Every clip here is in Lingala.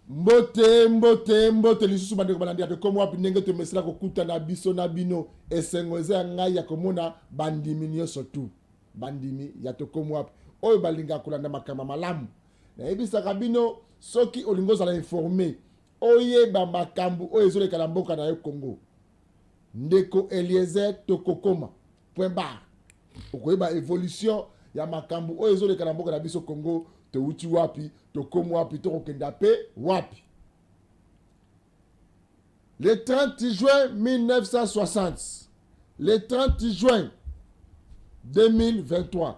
Mbote, mbote, mbote lisusu bandeko balandi ya Tokomi Wapi. Ndenge tomesela kokutana biso na bino, esengo eza ya ngai ya komona bandimi nyonso tu, bandimi ya Tokomi Wapi oyo balingaka kolanda makambo malamu. Nayebisaka bino, soki olingi ozala informe, oyeba makambo oyo ezoleka na mboka na yo Congo, ndeko Eliezer, tokokoma point barre, okoyeba évolution ya makambo oyo ezoleka na mboka na biso Congo. Towuti wapi, tokomi wapi, tokokenda mpe wapi? Le 30 juin 1960, le 30 juin 2023,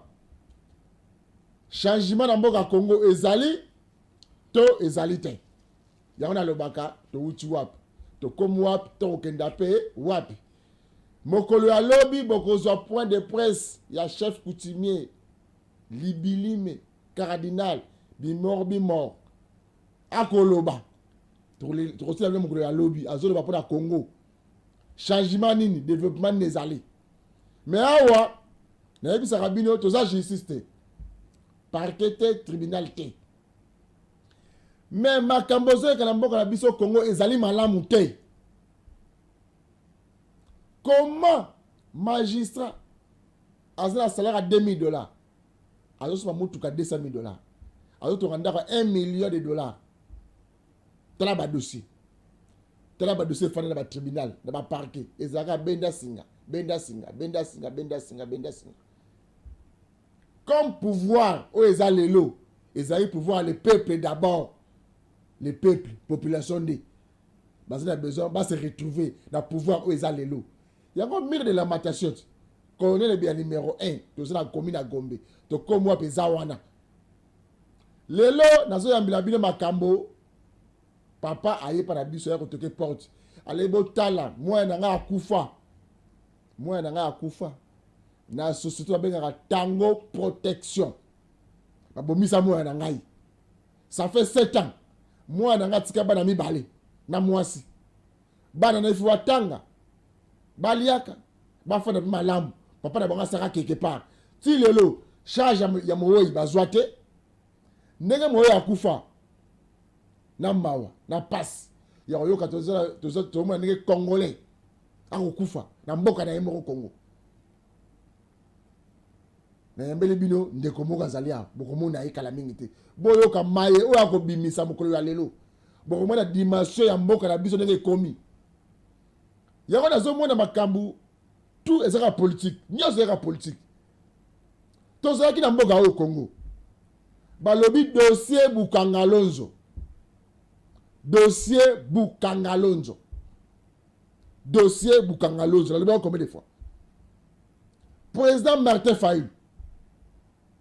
changement na mboka Congo ezali to ezali te? Yango nalobaka, towuti wapi, tokomi wapi, tokokenda mpe wapi? Mokolo ya lobi bokozwa point de presse ya chef coutumier Libilime cardinal Bimor Bimor. Akoloba, tokosila bino mokolo ya lobi. Azoloba mpona Congo, changement nini, développement nini ezali. Mais awa nayebisaka bino, toza justice te, parquet te, tribunal te, mais makambo ozoyeka na mboka na biso Congo ezali malamu te. Comment magistrat aza na salaire ya 2000 $, azosomba motuka 200 000 $, azotonga ndako ya 1 million de dollars? Tala badossier, tala badossier efandi na batribunal, na baparquet, ezalaka benda singa, benda singa, benda singa, benda singa, benda singa. Comme pouvoir oyo eza lelo ezali pouvoir le peuple d'abord, le peuple, population nde baza na besoin base retrouver na pouvoir oyo eza lelo. Yango mur de lamentation ti colonel ya numéro 1, toza na komi na Gombe. Tokomi wapi eza wana. Lelo nazoyambela bino makambo. Papa ayepa na biso ya kotoke porte ale. Botala, mwana na ngai akufa, mwana na ngai akufa na société babengaka Tango Protection. Babomisa mwana na ngai, ça fait 7 ans. Mwana na ngai atika bana mibale na mwasi. Bana na ifu batanga, baliaka, bafanda mpe malamu. Papa na bango asaka quelque part. Ti lelo charge ya mowei bazwa te. Ndenge mowei akufa na mawa na pasi ya koyoka, tozomona ndenge Congolais akokufa na mboka na ye moko Congo. Nayambeli bino ndeko moko azali awa, bokomona ye kala mingi te. Boyoka maye oyo akobimisa mokolo ya lelo, bokomona dimension ya mboka na biso ndenge ekomi. Yango nazomona makambo tout ezaka politique, nyonso ezaka politique. Tozalaki na mboka oyo Congo, balobi dossier Bukangalonzo, dossier Bukangalonzo, dossier Bukangalonzo. Nalobi yango combien de fois? Président Martin Fayulu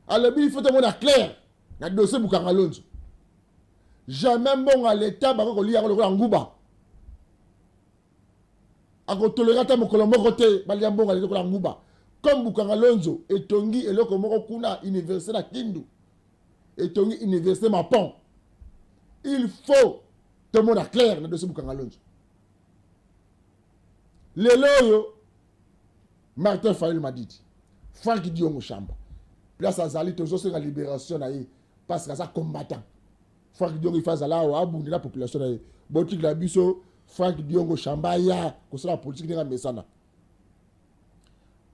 alobi il faut tomona clair na dossier Bukangalonzo. Jamais mbongo ya leta bako kolia yango lokola nguba. Akotolera ata mokolo moko te balia mbongo ya leta lokola nguba. Comme Bukangalonzo etongi eloko moko kuna, université na Kindu, etongi université Mapon, il faut tomona clair na dossier Bukangalonzo. Lelo oyo Martin Fayulu Madidi, Frank Diongo Shamba, place azali, tozosenga libération na ye parce que aza combattant. Frank Diongo ifa azala awa, abundela population na ye. Botikela biso Frank Diongo Shamba ya kosala politique ndenge amesana.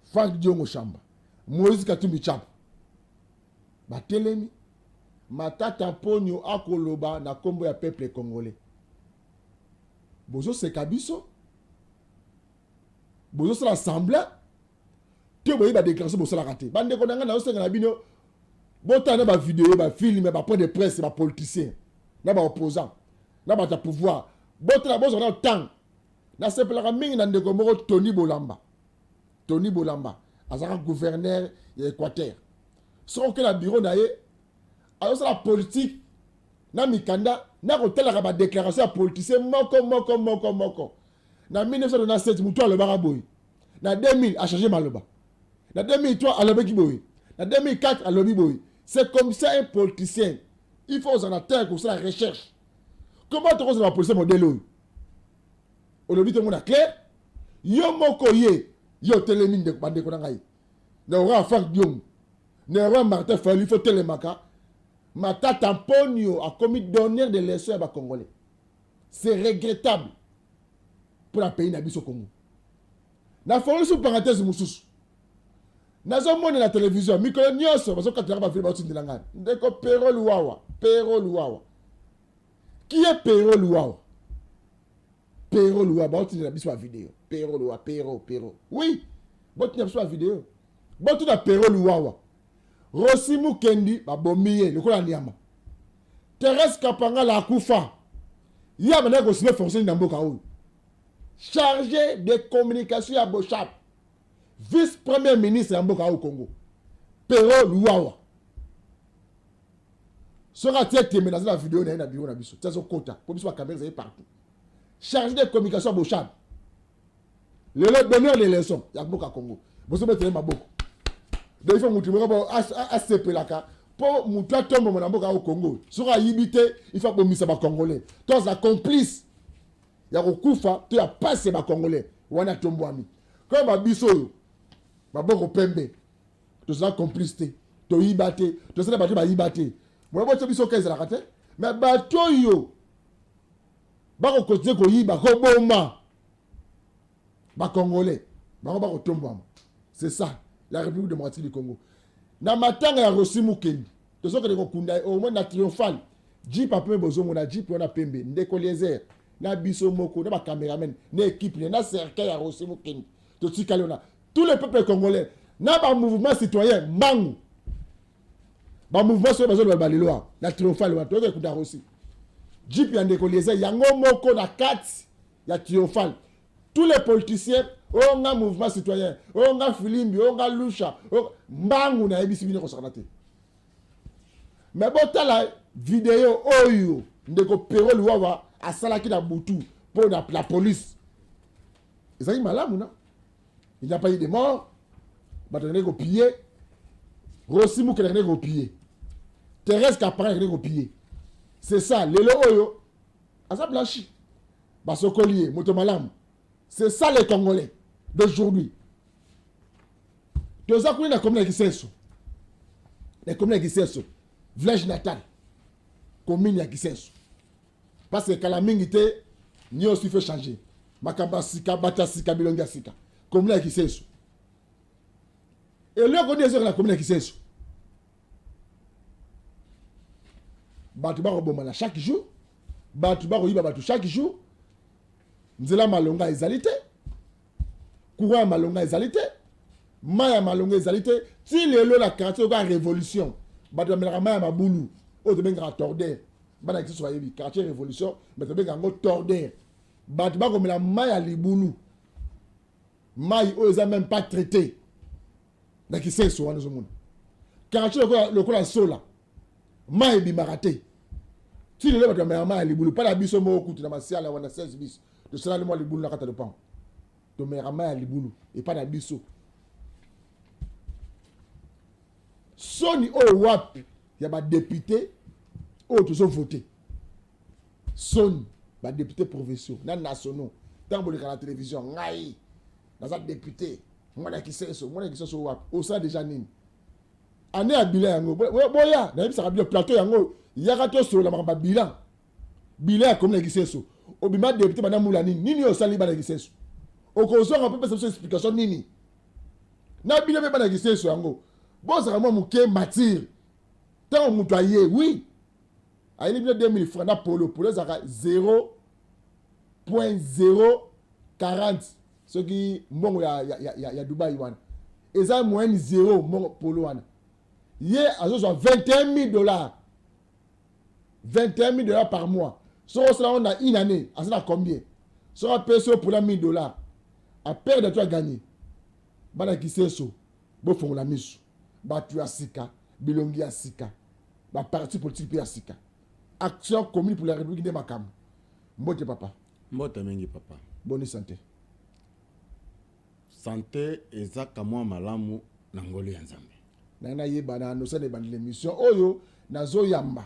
Frank Diongo Shamba, Moïse Katumbi Chapwe batelemi. Matata Ponyo akoloba na nkombo ya peuple congolais. Bozoseka biso, bozosala semblant te, boyebi badéclaration bosalaka te. Bandeko na ngai, nazosenga na bino, botala na bavideo, bafilm, bapoint de presse, bapoliticien na baopposant na bato ya pouvoir. Botala, bozwa na ntango. Nasepelaka mingi na ndeko moko, Tony Bolamba. Tony Bolamba azalaka gouverneur ya Équateur. Soki oke na bureau na ye, azosala politique na mikanda na kotalaka badéclaration ya politicien moko moko moko moko. Na 1997 motu alobaka boye, na 2000 achange maloba, na 2003 alobaki boye, na 2004 alobi boye. C'est comme ça un politicien, il faut ozala na terre kosala recherche. Comment tokozala bapoliticien modèle oyo olobi tomona clair? Yo moko ye yo otelemi. Ndeko, bandeko na ngai, na ora Frank Diongo, na ora Martin Fayulu, il faut telemaka. Matata Mponio akomi donneur de leçon ya bacongolais. C'est regrettable mpo na pays na biso Congo. Nafongoli su parenthèse mosusu. Nazomona na télévision mikolo nyonso bazokatelaka bavidéo, baotindela ngai ndeko Pero Luwawa. Pero Luwawa, qui est Pero Luwawa? Pero Luwawa, baotindela biso bavidéo. Pero Luwawa, Pero, Pero, oui, botindela biso bavidéo. Botuna Pero Luwawa: Rosi Mukendi babomi ye lokola nyama, Thérèse Kapangala akufa, ye abandaki kosime fonction na mboka oyo? Chargé de communication ya Boshab, vice premier ministre ya mboka oyo Congo. Pero Luwawa, soki atie tembe, naza na vidéo na ye na bureau na biso ti azokota, mpo biso bacaméra ezali partout. Chargé de communication ya Boshab, lelo donneur de leçon ya mboka Congo. Bozobetele maboko. Donc il faut mutu moko bo asepelaka mpo mutu atomboma na mboka oyo Congo. Soki ayibi te, il faut abomisa bacongolais to aza complice ya kokufa to ya pasi ya bacongolais wana atombwami. Koyo babiso oyo maboko pembe, tozala complice te, toyiba te, tozala bato bayiba te. Mona botia biso ka ezalaka te. Mais bato oyo bakocontinuer koyiba, koboma bacongolais, bango bakotombwama. C'est ça la République démocratique du Congo. Na matanga ya Rosi Mukendi, tozokende kokunda au moins na triomphal, jeep apembe. Bozomona jeep wana pembe, ndeko Liezer na biso moko na bacameraman na équipe na cercueil ya Rosi Mukendi. Totikali wana, tout le peuple congolais na bamouvement citoyen mbangu, bamouvement soki bazoloba balelo awa na triomphal wana, toyoki ekunda Rosi, jeep ya ndeko Liezer yango moko na kati ya triomphal. Tous les politiciens oyo nga mouvement citoyen, oyo nga filimbi, oyo nga lusha mbangu, nayebisi bino kosakana te. Mais botala vidéo oyo ndeko Pero Luwawa asalaki na butu mpo na la police ezalaki malamu na il n'y a pas eu de mort. Bato akendeki kopiller Rosi Mukele, akendeki kopiller Thérèse Kapara, akendeki kopiller. C'est ça. Lelo oyo aza blanchi, basokoli ye, moto malamu. C'est ça les Congolais d'aujourd'hui. Toza kuna na commune ya Kisenso, na commune ya Kisenso, village natal, commune ya Kisenso, parce que kala mingi te nyonso il faut changer, makambo ya sika, bato ya sika, bilongi ya sika. Commune ya Kisenso, eloko nini ezoka na commune ya Kisenso? Bato bakobomana chaque jour, bato bakoyiba bato chaque jour, nzela malonga ezali te, courant ya malonga ezali te, mai ya malonga ezali te. Ti lelo na quartier oka Révolution, bato bamelaka mai ya mabulu oyo tobengaka torder. Bana Kisenso bayebi quartier Révolution, mais tobengaka yango torder. Bato bakomela mai ya libulu, mai oyo eza même pas traité na Kisenso wana. Ozomona quartier lokola Sola, mai ebimaka te. Ti lelo bato bamelaka mai ya libulu. Mpa na biso moko kutu na Masiala wana 16 bis, tosalali mwa libulu na kati ya lopango, tomelaka mai ya libulu epai na biso. Soni oyo wapi ya badéputé oyo tozovote? Soni, badéputé provinciaux na nationaux, ntango boleka na télévision: "Ngai naza député mwana ya Kisenso." Mwana ya Kisenso wapi? Osala déjà nini? Année ya bilan yango boya, nayebisaka bino plateau yango, yaka tosolola makambo ya bilan, bilan ya commune ya Kisenso. Obima député banda mula nini nini oyo osali bana ya Kisenso? Okozonga mpe pesa biso explication nini na bino mpe bana ya Kisenso yango. Bozala mwa moke mature. Ntango moto aye, oui, ayeli bino 2000 francs na polo, polo ezalaka 0.040 soki mbongo ya Dubai wana eza moyenne 0. Mbongo polo wana, ye azozwa 21 000 dollars, 21 000 dollars par mois. Soki osala yango na une année, aza na combien? Soki apesi oyo mpona 1000 dollars, aperdre to agagner? Bana Kisenso, bofongola miso. Bato ya sika, bilongi ya sika, baparti politique mpe ya sika. Action commune pour la République nde makambo. Mbote, papa. Mbote mingi, papa. Boni santé? Santé eza kamwa malamu na ngolu ya Nzambe. Ngai nayeba na nosala ebandela émission oyo, nazoyamba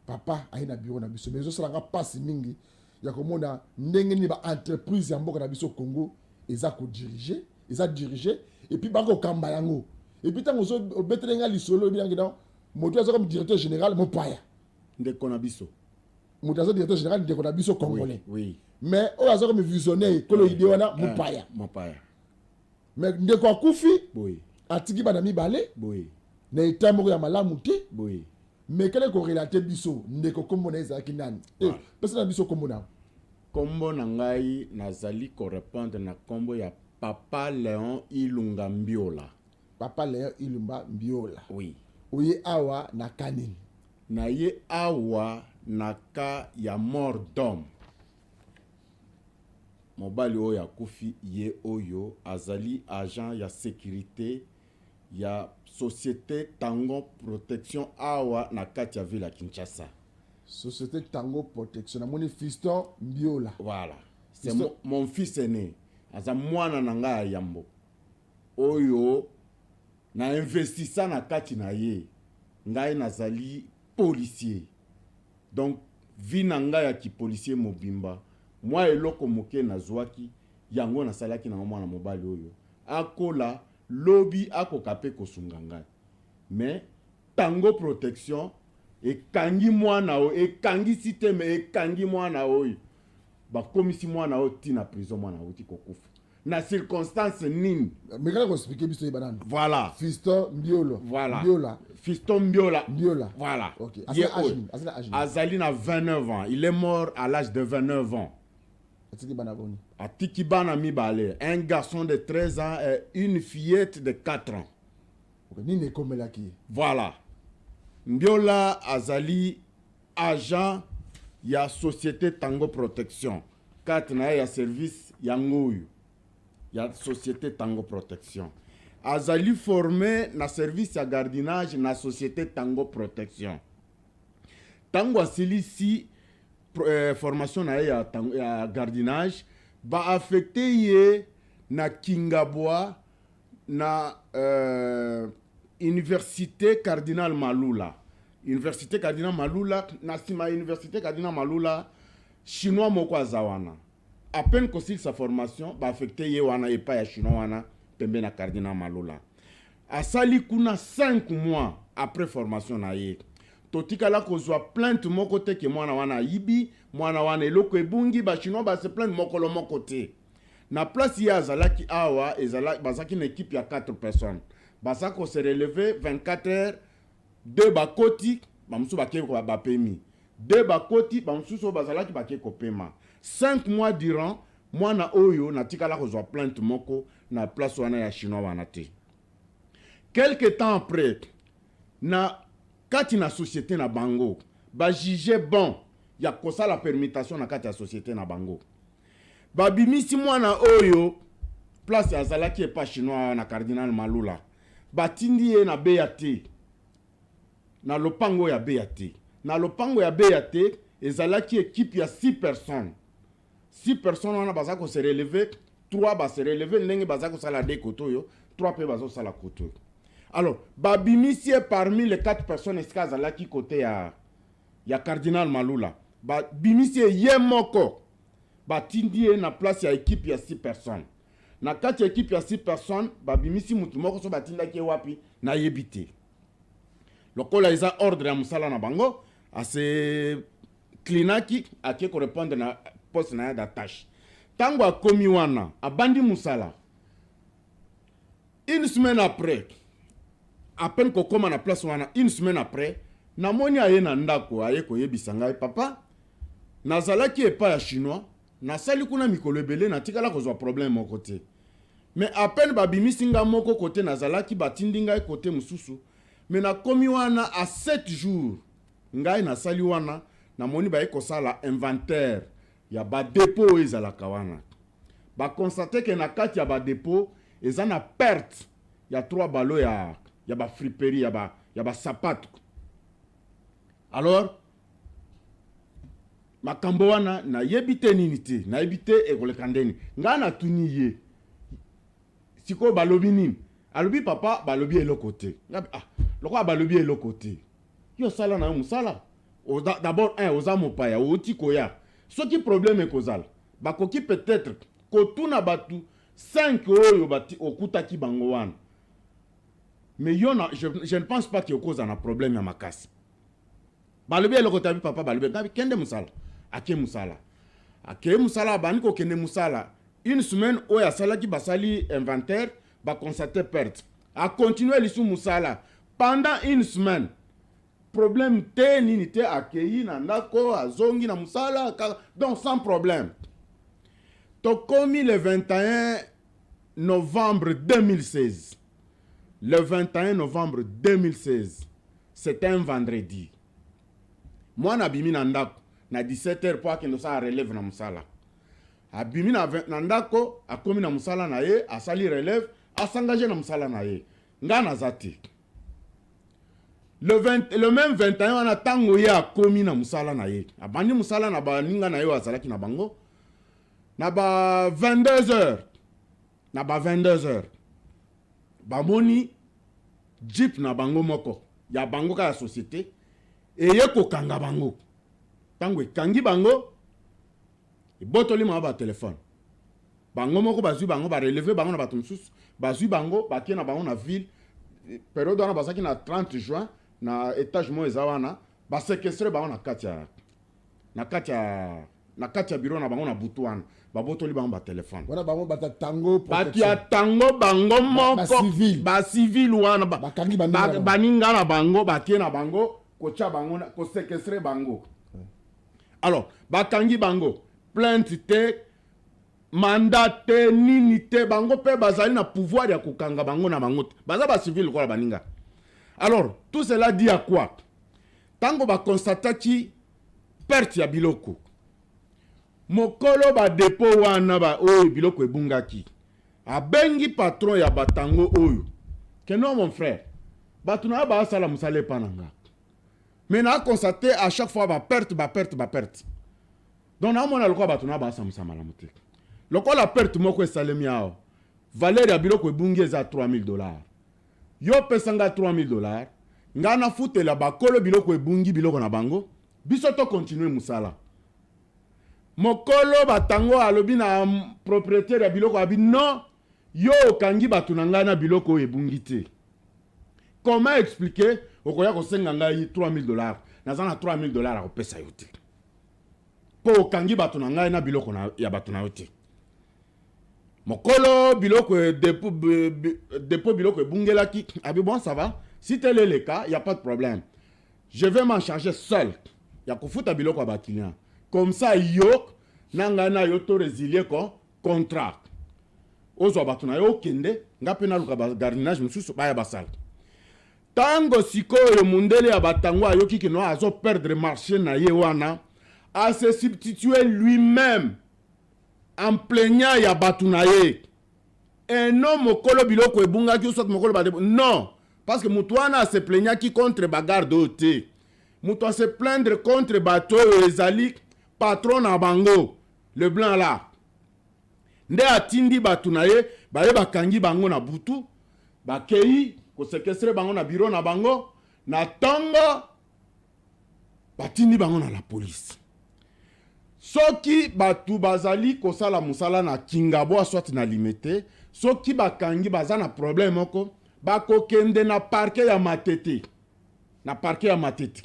papa aye na bureau na biso, mais ezosalanga mpasi mingi ya komona ndenge nini baentreprise ya mboka na biso Congo eza kodiriger, eza dirigé, et puis bakokamba yango. Et puis ntango obeteli nga lisolo, oyebi nangi non. Moto aza comme directeur général, mopaya. Ndeko na biso. Moto aza directeur général, ndeko na biso congolais. Oui. Mais oyo aza comme visionnaire, ekolo idée wana, mopaya. Mopaya. Mais ndeko akufi. Boye. Atiki bana mibale. Boye. Na eta moko ya malamu te. Boye. Mekele korelater biso, ndeko, nkombo na ye ezalaki nani? Voilà. Pesa na biso nkombo na yo. Nkombo na ngai, nazali korépondre na nkombo ya Papa Léon Ilunga Mbiola. Papa Léon Ilunga Mbiola. Oui. Oye awa na ka nini? Na ye awa na ka ya mort d'homme. Mobali oyo akufi, ye oyo azali agent ya sécurité ya société Tango Protection awa na kati ya ville ya Kinshasa. Société Tango Protection. Namoni Fiston Mbiola. Voilà, c'est mon fils aîné. Aza mwana na ngai ya yambo oyo na investisa na kati na ye. Ngai nazali policier, donc vie na ngai ya kipolicier mobimba, mwa eloko moke nazwaki yango, nasalaki nango mwana mobali oyo akola, lobi akoka mpe kosunga ngai. Mais Tango Protection ekangi mwana oyo, ekangisi te, me ekangi mwana oyo, bakomisi mwana oyo ntina prison. Mwana auti kokufa na circonstance nini? Mekala koexpliquer biso, yeba nani. Voilà. Fiston Mbiolo. Voilà. Mbiola. Fiston Mbiola. Mbiola. Voilà. Ok. Ye Azali âge oyo nini? Azali âge nini? Azali na 29 ans. Il est mort à l'âge de 29 ans. Atiki bana boni? Atiki bana mibale, un garçon de 13 ans et une fillette de 4 ans. Ok, nini ekomelaki ye? Voilà, Mbiola azali agent ya société Tango Protection. Carte na ye ya service yango oyo ya société Tango Protection. Azali formé na service ya gardiennage na société Tango Protection. Ntango asilisi formation na ye ya gardiennage, baaffecter ye na Kingabwa, na université Cardinal Malula. Université Cardinal Malula, na nsima ya université Cardinal Malula, chinois moko aza wana. À peine kosilisa formation, baaffecter ye wana epai ya chinois wana pembe na Cardinal Malula. Asali kuna 5 mois après formation na ye. Totikala kozwa plainte moko te ke mwana wana ayibi, mwana wana eloko ebungi, bachinois base plaindre mokolo moko te. Na place ye azalaki awa, bazalaki na équipe ya 4 personnes, baza kose relever 24 heures. Deux bakoti, bamosusu bake bapemi, deux bakoti, bamosusu oyo bazalaki bake kopema. 5 mois durant, mwana oyo natikala kozwa plainte moko na place wana ya chinois wana te. Quelque temps après, na kati na société na bango, bajuger bon ya kosala permutation na kati ya société na bango. Babimisi mwana oyo place azalaki epa chinois na Cardinal Malula, batindi ye na beya te, na lopango ya beya te. Na lopango ya beya te, ezalaki équipe ya 6 personnes. 6 personnes wana baza kose relever, 3 base relever ndenge baza kosala de kote oyo, 3 mpe bazosala kote oyo. Alors babimisi ye parmi les 4 personnes esika azalaki kote ya Cardinal Malula. Babimisi ye ye moko, batindi ye na place ya équipe ya 6 personnes. Na kati ya équipe ya 6 personnes, babimisi mutu moko. So batindaki ye wapi, nayebi te. Lokola eza ordre ya mosala na bango, ase klinaki, ake korépondre na poste na ye d'attache. Ntango akomi wana, abandi mosala. Une semaine après, à peine kokóma na place wana, une semaine après, namoni aye na ndako, aye koyebisa ngai: "Papa, nazalaki epai ya chinois, nasali kuna mikolo ebele, natikala kozwa problème moko te. Mais à peine babimisi nga moko kote nazalaki, batindi ngai kote mosusu. Me nakomi wana a 7 jours ngai nasali wana, namoni baye kosala inventaire ya badépôt oyo ezalaka wana. Baconstater ke na kati ya badépôt eza na perte ya 3 ballots ya bafriperie, ya basapato. Alors makambo wana nayebi te nini te, nayebi te ekoleka ndeni." Ngai natuni ye: "Sikoyo balobi nini?" Alobi: "Papa, balobi eloko te." Ngabi: "Ah, lokola balobi eloko te, yo osala na yo mosala. D'abord un, oza mopaya, outi koya. Soki problème ekozala, bakoki peut-être kotuna bato 5 oyo okutaki bango wana." Mais yo na, je ne pense pas que okozala na problème ya makasi. Balobi eloko te, abi papa, balobi ngabi kende mosala. Ake mosala, akei mosala, abandi kokende mosala. Une semaine oyo asalaki, basali inventaire, baconstate perte. Acontinue lisusu mosala pendant une semaine, problème te, nini te. Akei na ndako, azongi na mosala, donc sans problème. Tokomi le 21 novembre 2016. Le 21 novembre 2016, c'était un vendredi. Mwana abimi na ndako na 17 heures mpo akende osala relève na mosala. Abimi na ndako, akomi na mosala na ye, asali relève, asengage na mosala na ye. Nga naza te. Le même 21 wana, ntango ye akomi na mosala na ye, abandi mosala na baninga na ye oyo azalaki na bango, na ba 22 heures, na ba 22 heures, bamoni jeep na bango moko ya bango kaka ya société eye kokanga bango. Ntango ekangi bango, ebotoli mama batelefone. Bango moko bazwi bango, barelever bango na bato mosusu, bazwi bango, batie na bango na ville. Période wana bazalaki na 30 juin, na étage moko eza wana. Baséquestrer bango na kati ya bureau na bango na butu wana. Babotoli bango batelefone. Wana bango bata tango. Bato ya tango bango moko, bacivils wana, baninga na bango, batie na bango, kotia bango, koséquestrer bango. Alors bakangi bango, plainte te, mandat te, nini te. Bango mpe bazali na pouvoir ya kokanga bango na bango te, baza bacivils lokola baninga. Alors tout cela dit à quoi? Ntango baconstataki perte ya biloko, mokolo badépôts wana ba oyo biloko ebungaki, abengi patron ya batango oyo ke: "Non, mon frère, bato na yo baasala mosala epa na nga, mais naconstate à chaque fois baperte, baperte, baperte. Donc naomona lokola bato na baasala mosala malamu te. Lokola perte moko esalemi awa, valeur ya biloko ebungi eza 3000 dollars, yo opesa nga 3000 dollars, ngai nafutela bakolo biloko ebungi biloko na bango, biso tocontinue mosala." Mokolo batango alobi na propriétaire ya biloko, abi: "Non, yo okangi bato na ngai na biloko oyo ebungi te. Comment expliquer okoya kosenga ngai 3000 dollars? Naza na 3000 dollars akopesa yo te, mpo okangi bato na ngai na biloko na, ya bato na yo te." Mokolo biloko dépôt biloko ebungelaki abi: "Bon, ça va, si tel est le cas, y a pas de problème, je vais m'en charger seul ya kofuta biloko ya baclient. Comme ça yo na ngai na yo to résilier ko contrat, ozwa bato na yo okende, nga mpe naluka bagardiennage mosusu baya basala." Ntango sikoyo mundele ya batango ayoki kino azoperdre marché na ye wana, ase substituer lui-même en plaignant ya bato na ye et non mokolo biloko ebungaki, soit mokolo bade. Non, parce que moto wana ase plaignaki contre bagarde oyo te. Moto ase plaindre contre bato oyo ezali patron na bango, le blanc là. Nde atindi bato na ye, baye bakangi bango na butu, bakei koséquestrer bango na bureau na bango. Na ntongo batindi bango na la police. Soki bato bazali kosala mosala na Kingabwa, soit na Limete, soki bakangi, baza na problème moko, bakokende na parquet ya Matete. Na parquet ya Matete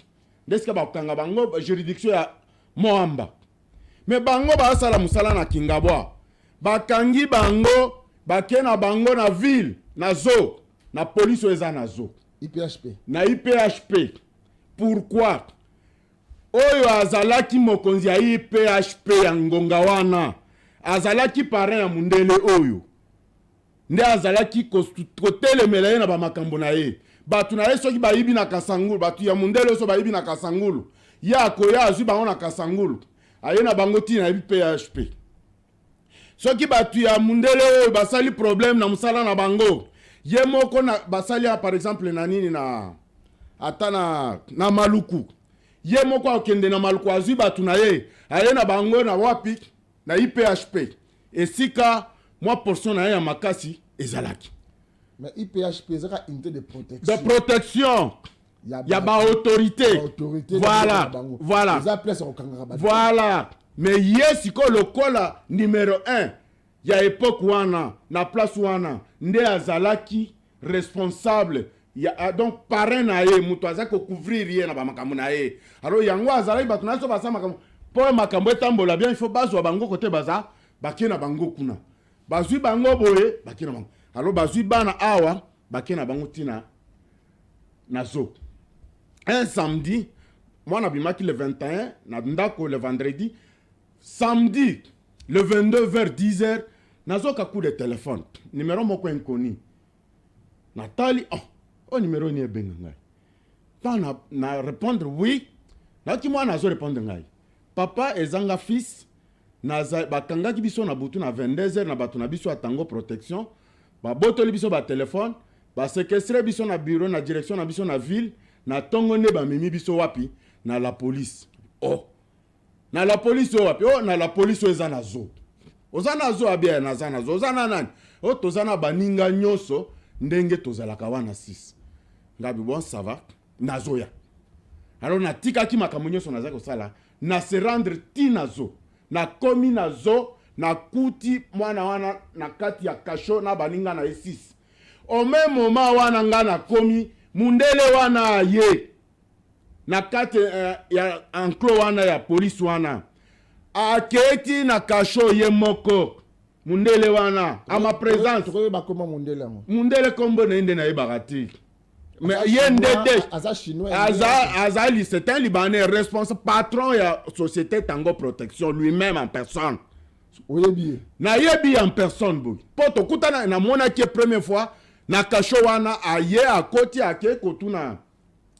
nde sika bakokanga bango, juridiction ya Mont-Amba. Mais bango basala mosala na Kingabwa, bakangi bango, bake na bango na ville, na zo na police oyo eza na zo. IPHP. Na IPHP. Pourquoi? Oyo azalaki mokonzi ya IPHP ya ngonga wana azalaki parrain ya mundele oyo, nde azalaki kotelemela ye na bamakambo na ye. Bato na ye soki bayibi na Kasangulu, bato ya mundele oyo so bayibi na Kasangulu, ye akoya, azwi bango na Kasangulu, aye na bango ntina IPHP. Soki bato ya mundele oyo basali problème na mosala na bango, ye moko na basali ya, par exemple na nini, na ata na Maluku, ye moko akende na Maluku, azwi bato na ye, aye na bango na wapi? Na IPHP, esika mwa portion na ye ya makasi ezalaki. Mais IPHP ezaka unité de protection. De protection ya baautorité. Voilà, voilà. Eza place ya kokangaka bato. Voilà. Mais ye sikoyo lokola numéro 1 ya époque wana na place wana, nde azalaki responsable. Ya, ah, donc parrain na ye, moto aza kocouvrir ye na bamakambo na ye. Alors yango azalaki bato na ye so basala makambo mpo makambo etambola bien, il faut bazwa bango kote baza, bakie na bango kuna, bazwi bango boye, bakie na bango. Alors bazwi bana awa, bakie na bango ntina na zoo. Un samedi, mwana abimaki le 21 na ndako, le vendredi, samedi le 22 vers 10 heures, nazoka coup de téléphone, numéro moko inconnu. Natali, oh, oyo numéro nini ebenga ngai? Ntango na répondre oui, nayoki mwana azo répondre ngai: "Papa, ezanga fils naza, bakangaki biso na butu na 22 heures na bato na biso ya Tango Protection, babotoli biso batelefone, baséquestrer biso na bureau na direction na biso na ville. Na ntongo nde bamemi biso wapi? Na la police." Oh, na la police oyo wapi? Oh, na la police oyo eza na zoo. "Oza na zoo?" "Abia, naza na zoo." "Oza na nani?" "O, toza na baninga nyonso ndenge tozalaka wana 6." Ngabi: "Bon, ça va, nazoya." Alors natikaki makambo nyonso naza kosala, na se rendre ti na zoo. Nakomi na zoo, nakuti mwana wana na kati ya cachot na baninga na ye 6. Au même moment wana nga nakomi, mundele wana aye na kati ya enclos wana ya polise wana, aketi na cachot ye moko, mundele wana, à ma présence. Tokoyeba koma mundele yango? Mundele, kombo na ye nde nayebaka te, mais ye nde te. Aza chinois? Aza, azali, c'est un Libanais, responsable, patron ya société Tango Protection, lui-même en personne. Oyebi ye? Nayebi en personne boye mpo tokutana, namonaki ye première fois na cachot wana. Aye, akoti, ake kotuna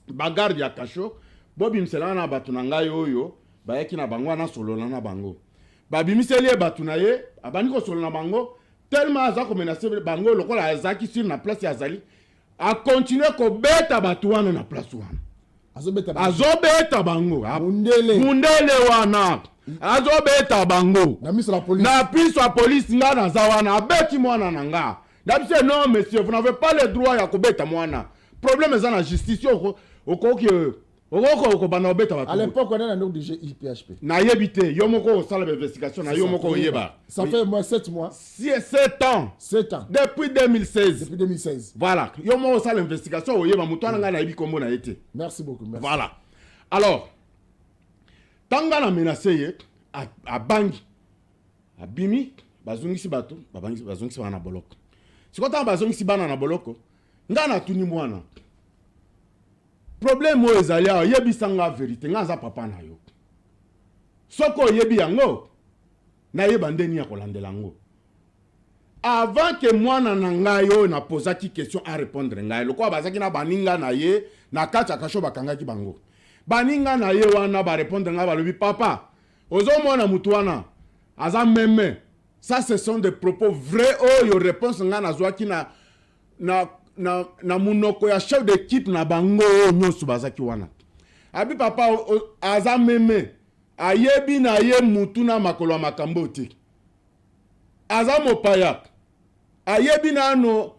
bagarde ya cachot: "Bobimisela na bato na ngai oyo bayaki na bango wana, solola na bango." Babimiseli ye bato na ye, abandi kosolola na bango. Tellement aza komenacer bango, lokola azalaki sur na place azali, acontinuer kobeta bato wana na place wana. Azobeta bango? Azobeta bango. Mundele? Mundele wana azobeta bango. Na miso la police? Na miso ya polisi. Nga naza wana, abeti mwana na nga. Nabisi: "Non monsieur, vous n'avez pas le droit ya kobeta mwana. Problème eza na justice. Yo okoki, okoki kobanda kobeta À bato." L'époque on est na DG IPHP? Nayebi te, yo moko osala bainvestigation na yo moko, oyeba. Ça fait moins 7 mois? 7 ans. 7 ans. Depuis 2016. Depuis 2016. Voilà, yo moko osala investigation, oyeba moto wana. Ngai nayebi kombo na ye te. Merci beaucoup, merci. Voilà. Alors ntango nga na menace ye, abangi, abimi, bazongisi bato, bazongisi bana na boloko. Sikoyo ntango bazongisi bana na boloko, nga natuni mwana: "Problème oyo ezali awa, yebisa nga vérité. Nga aza papa na yo. Soki oyebi yango, nayeba ndeni ya kolandela yango." Avant que mwana na ngai oyo napozaki question arépondre ngai, lokola bazalaki na baninga na ye na kati ya cachot, bakangaki bango, baninga na ye wana barépondre ngai, balobi: "Papa, ozomona mutu wana aza meme." Ça, ce sont des propos vrais oyo réponse ngai nazwaki na munoko ya chef d'équipe na bango oyo nyonso bazalaki wana. Abi: "Papa, aza meme, ayebi na ye mutu na makolo ya makambo te, aza mopaya, ayebi nano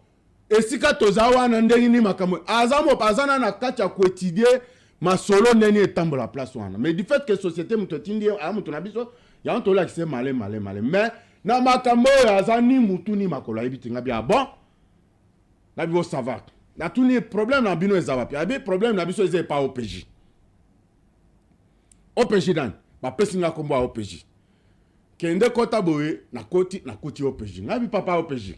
esika toza wana ndenge nini makambo, aza mopa, aza na na kati ya koétudier masolo ndenge nini etambola place wana. Mais du fait que société moto etindi ye, aya moto na biso, yango tolakisa ye male male male, mais na makambo oyo aza ni mutu ni makolo, ayebi te." Ngabi: "Ah bon." Nabi: "Bo, ça va." Natuni: "Problème na bino eza wapi?" Abi: "Problème na biso eza epa OPJ." "OPJ nani?" Bapesi nga kombo ya OPJ. Kende kota boye. Nakoti, nakuti OPJ. Ngai bi: "Papa OPJ,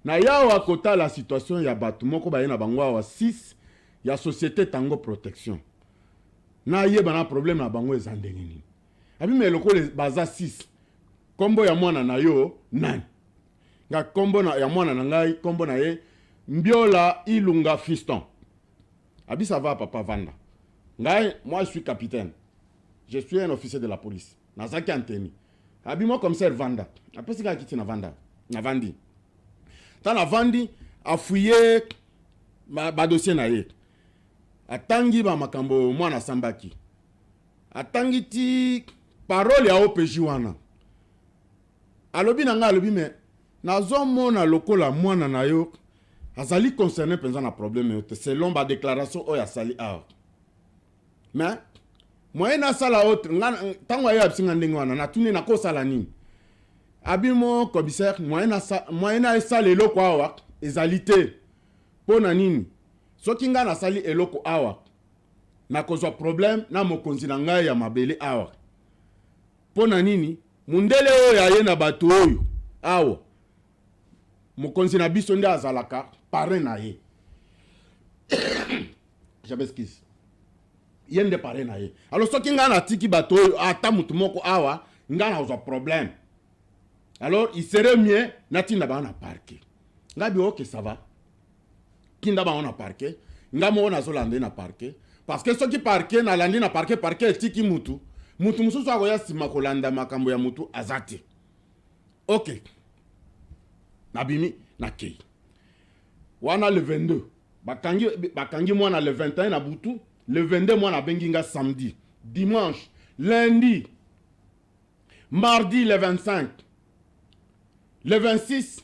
na yawa kotala situation ya bato moko baye na bango awa 6 ya société Tango Protection, nayeba na problème na bango eza ndenge nini." Abi: "Me lokola baza 6, kombo ya mwana na yo nani?" Nga: "Kombo ya mwana na ngai, kombo na ye Mbiola Ilunga Fiston." Abi: "Ça va papa, vanda. Ngai, moi je suis capitaine, je suis un officier de la police, nazalaki anteni." Abi: "Mo commissaire, vanda." Apesi kaka kiti na vanda, navandi. Ta navandi, afouiller badossier na ye, atangi bamakambo mwana asambaki, atangi ti parole ya OPJ wana. Alobi na ngai, alobi: "Me nazomona lokola mwana na yo azali concerné mpenza na problème oyo te, selon badéclaration oyo asali awa. Mais moyen nasala autre, nga ntango aye abisi nga ndenge wana, natuni: nakosala nini?" Abi: "Mo commissaire, moyen na esala eloko awa ezali te. Mpo na nini? Soki ngai nasali eloko awa, nakozwa problème na mokonzi na ngai ya mabele awa. Mpo na nini? Mundele oyo aye na bato oyo awa, mokonzi na biso nde azalaka parrain na ye. Je m'excuse. Ye nde parrain na ye. Alors soki ngai natiki bato oyo ata motu moko awa, ngai nakozwa problème. Alors il serait mieux natinda bango na parquet. Ngai bi ok, ça va, tinda bango na parquet. Ngai moko nazolanda ye na parquet, parce que soki parquet nalandi na parquet, parquet etiki mutu, mutu mosusu akoya nsima kolanda makambo ya mutu aza te. Ok, nabimi, nakei wana le 22. Bakangi mwana le 21 na butu. Le 22 mwana abengi nga samedi, dimanche, lundi, mardi, le 25, le 26.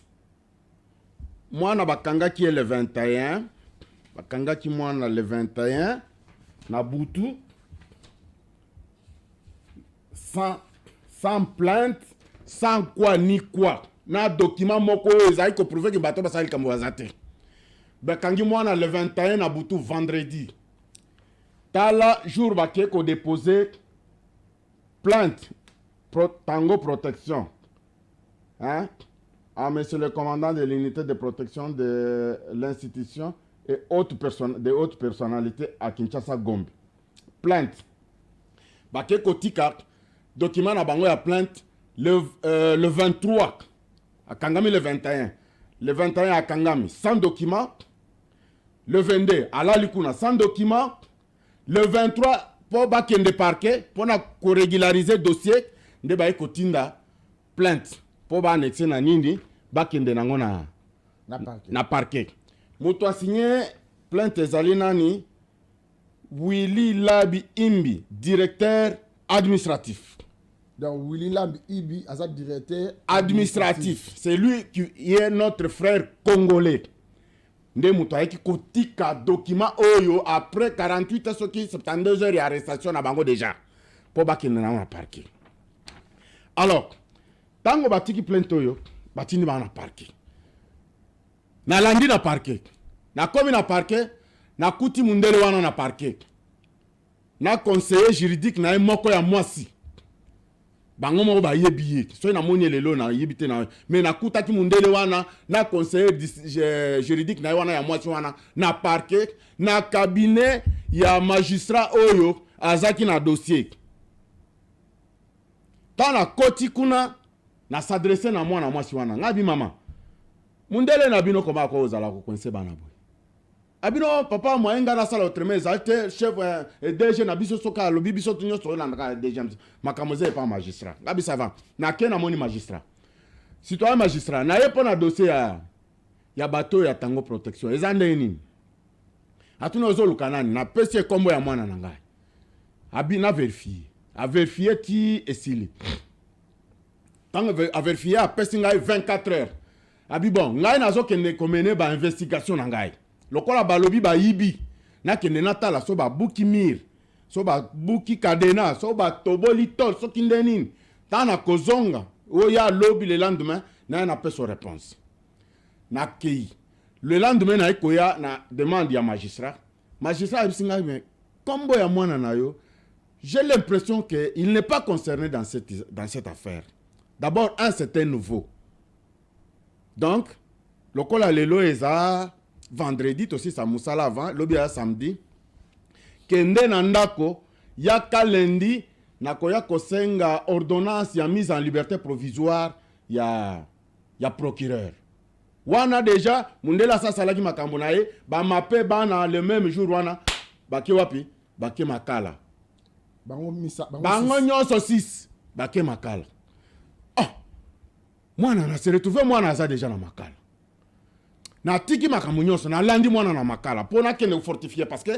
Mwana bakangaki ye le 21. Bakangaki mwana le 21 na butu, sans plainte, sans quoi ni quoi, na document moko oyo ezali koprouver ke bato basali likambo baza te. Bakangi mwana le 21 na butu, vendredi. Tala jour bakei kodéposer plainte Tango Protection, hein? À monsieur le commandant de l'unité de protection de l'institution et autres personnes, de hautes personnalités à Kinshasa Gombe. Plainte. Bake kotika document na bango ya plainte le 23. Akangami le 21. Le 21 akangami sans document. Le 22 alali kuna sans document. Le 23 mpo bakende parquet mpona korégulariser dossier, nde baye kotinda plainte mpo baannexe na nini, bakende nango na, na parquet. Na parquet. Moto asigné plainte ezali nani? Willy Labi Imbi, directeur administratif. Donc Willy Lambi Ibi aza directeur administratif. C'est lui qui est notre frère congolais nde moto ayaki kotika document oyo après 48 heures, soki 72 heures ya arrestation na bango déjà, mpo bakende nango na parquet. Alors ntango batiki plainte oyo, batindi bango na parquet. Nalandi na parquet, nakomi na parquet, nakuti mundele wana na parquet na conseiller juridique na ye moko ya mwasi. Bango moko bayebi ye. Soki namoni ye lelo, nayebi te na, mais nakutaki mundele wana na conseiller juridique na ye wana ya mwasi wana na parquet, na cabinet ya magistrat oyo azaki na dossier. Ntango nakoti kuna, nas'adresser na mwana mwasi wana. Ngai bi: "Mama, mundele na bino koma akozala kocoincer bana boye?" Abino: "Papa, moyen ngai nasala autrement ezali te. Chef DG na biso, soki alobi, biso nyonso olandaka DG. Makambo eza epa magistrat." Ngai bisa va, nake, namoni magistrat. "Citoyen magistrat, naye mpo na dossier ya bato oyo ya Tango Protection. Eza ndenge nini?" Atuni: "Ozoluka nani?" Napesi ye nkombo ya mwana na ngai. Abi na vérifier. Avérifier ti esili. Ntango avérifier, apesi ngai 24 heures. Abi: "Bon, ngai nazokende komener bainvestigation na ngai. Lokola balobi bayibi, nakende natala so babuki mur, so babuki cadenas, so batoboli tôle, soki nde nini. Ntango nakozonga oyo alobi le lendemain, naye napesa réponse." Nakei le lendemain, naye koya na demande ya magistrat. Magistrat ayebisi ngai: "Mais nkombo ya mwana na yo, j'ai l'impression que il n'est pas concerné dans cette affaire. D'abord, un, c'est un nouveau. Donc lokola lelo eza vendredi, tosisa mosala avant lobi ya samedi, kende na ndako, yaka lundi, nakoya kosenga ordonnance ya mise en liberté provisoire ya procureur." Wana déjà mundele asasalaki makambo na ye. Bamape bana le même jour wana, bake wapi? Bake Makala. Bango misa bango, bango nyonso 6 bake Makala. Oh, mwana na se retrouve, mwana aza déjà na Makala. Natiki makambo nyonso, nalandi mwana na Makala mpo nakende kofortifier, parce que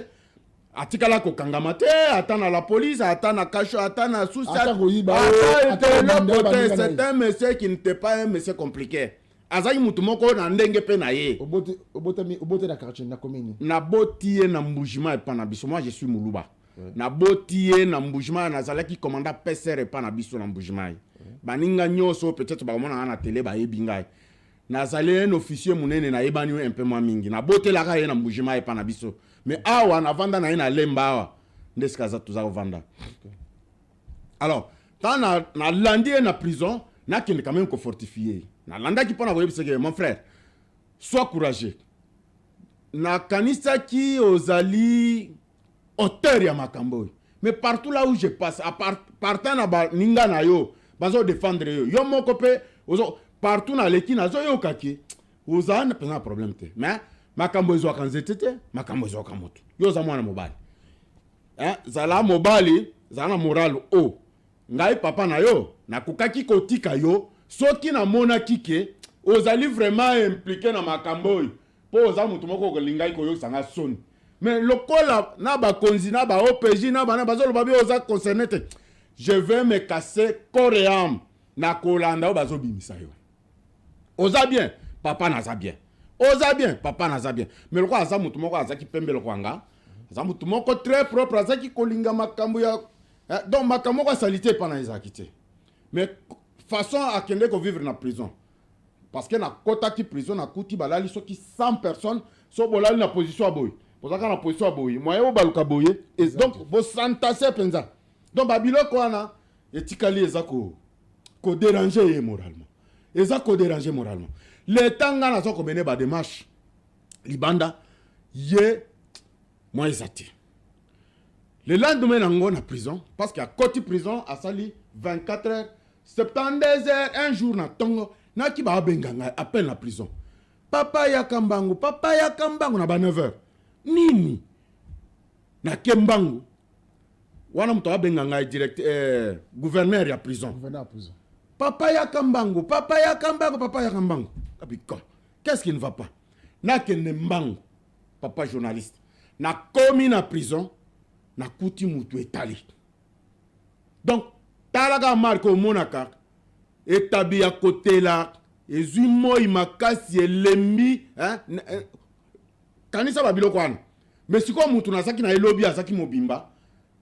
atikala kokangama te, ata na la police, ata na kasho, ata na susi. Ata koyiba, ata ata eloko kobunda te. baninga na ye. C'est un monsieur qui n'était pas un monsieur compliqué. Azalaki mutu moko na ndenge mpe na ye. Obotami, obote na quartier, na commune? Naboti ye na Mbujima epa na biso. Moi, je suis Moluba. Naboti ye na Mbujima. Nazalaki commandant PCR epa na biso na Mbujima. Ye baninga nyonso peut-être bakomona nga na télé, bayebi ngai. Nazali un officier monene, nayebani un peu mwa mingi. Nabotelaka ye na Mbujima epa na biso, mais awa navanda na ye na Lemba awa nde esika aza, toza kovanda. Alors ntango nalandi ye na prison, nakende quand même kofortifier ye. Nalandaki mpo na koyebisaki ye: "Mon frère, sois courageux. Nakanisaki ozali auteur ya makambo oyo, mais partout là où je passe, à part, partant na baninga na yo bazodéfendre yo, yo moko mpe ozo partout naleki, nazoyokaki ozala mpenza na problème te. Mais makambo ezwaka nzete te, makambo ezwaka moto. Yo oza mwana mobali, hein? Zala mobali, zala na moral. O ngai papa na yo nakokaki kotika yo soki namonaki ke ozali vraiment impliqué na makambo oyo, mpo oza motu moko olingaki koyokisa nga soni. Mais lokola na bakonzi na ba OPJ na bana bazoloba bi oza concerné te, je vais me casser corps et âme na kolanda oyo bazobimisa yo. Oza bien, papa naza bien. Oza bien, papa naza bien." Mais lokola aza motu moko azalaki pembe lokola nga, aza motu moko très propre, azalaki kolinga makambo ya donc makambo moko asali te epa na ezalaki te. Mais façon akende kovivre na prison, parce que nakɔtaki prison, nakuti balali soki 100 personnes. So bolali na position ya boye, bozalaka na position ya boye, moyen obaluka boye. Donc bosantase mpenza. Donc babiloko wana etikali eza kodéranger ye moralement, eza kodéranger moralement. Leta nga naza komene badémarche libanda, ye mwa eza te. Le lendemain nango na prison, parce que akoti prison, asali 24 heures, 72 heures, un jour na ntongo naki baabenga ngai, appel na prison: "Papa, yaka mbangu, papa, yaka mbangu." Na ba 9 heures nini, nake mbangu wana, moto abenga ngai direct, gouverneur ya prison. Gouverneur ya prison. "Papa, yaka mbangu, papa, yaka mbangu, papa, yaka mbangu." Abi quand, qu'est-ce qui ne va pas? Nakende mbangu, papa journaliste. Nakomi na prison, nakuti mutu etali. Donc talaka marke, omonaka etabi ya kotela, ezwi moi makasi, elembi, hein? Kanisa babiloko wana. Mais sikoyo mutu nazalaki na elobi azalaki mobimba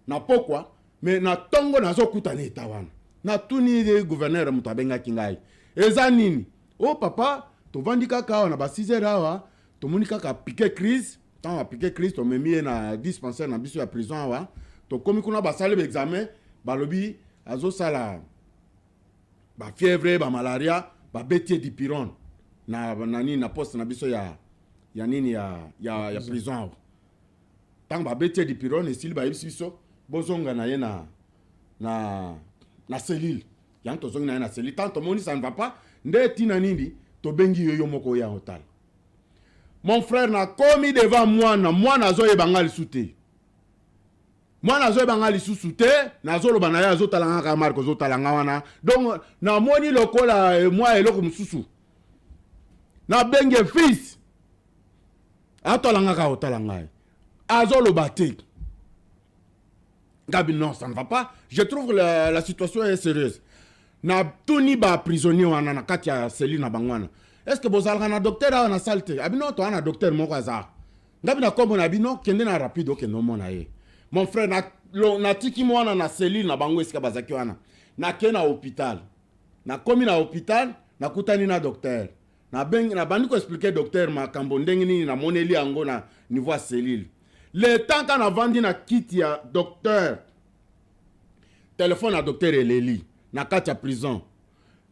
na pokwa, mais na ntongo nazokutana eta wana. Natuni gouverneur moto abengaki ngai: "Eza nini?" "O papa, tovandi kaka awa na ba 6 heures awa, tomoni kaka piqué crise. Ntango apiqué crise, tomemi ye na dispensaire na biso ya prison awa. Tokomi kuna, basali baexamen, balobi azosala bafièvre, bamalaria, babeti ye dipyrone na nini, na poste na biso ya nini ya prison awa. Ntango babeti ye dipyrone esili, bayebisi biso bozonga na ye na cellule. Yango tozongi na ye na cellule. Ntango tomoni ça ne va pas, nde ntina nini tobengi yo, yo moko oya otala." Mon frère, nakomi devant mwana, mwana azoyeba nga lisusu te, mwana azoyeba nga lisusu te. Nazoloba na ye, azotala nga kaka. Marke ozotala nga wana, donc namoni lokola mwa eloko mosusu. Nabenge fils, atala nga kaka, otala ngai, azoloba te. Ngabi: "Non, ça ne va pas, je trouve la situation est sérieuse." Natuni baprisonnier wana na kati ya cellule na bango wana: "Est ce que bozalaka na docteur awa na salle te?" Abino: "Toa na docteur moko aza." Ngabi: "Na nkombo na bino, kende na rapide, okende omona ye." Mon frère, natiki mwana na cellule na bango esika bazalaki wana, nake na hôpital. Nakomi na hôpital, nakutani na docteur, nabengi, nabandi koexpliquer docteur makambo ndenge nini namoneli yango na niveau ya cellule. Le temps ka navandi na kiti ya docteur, telefone ya docteur eleli na kati ya prison.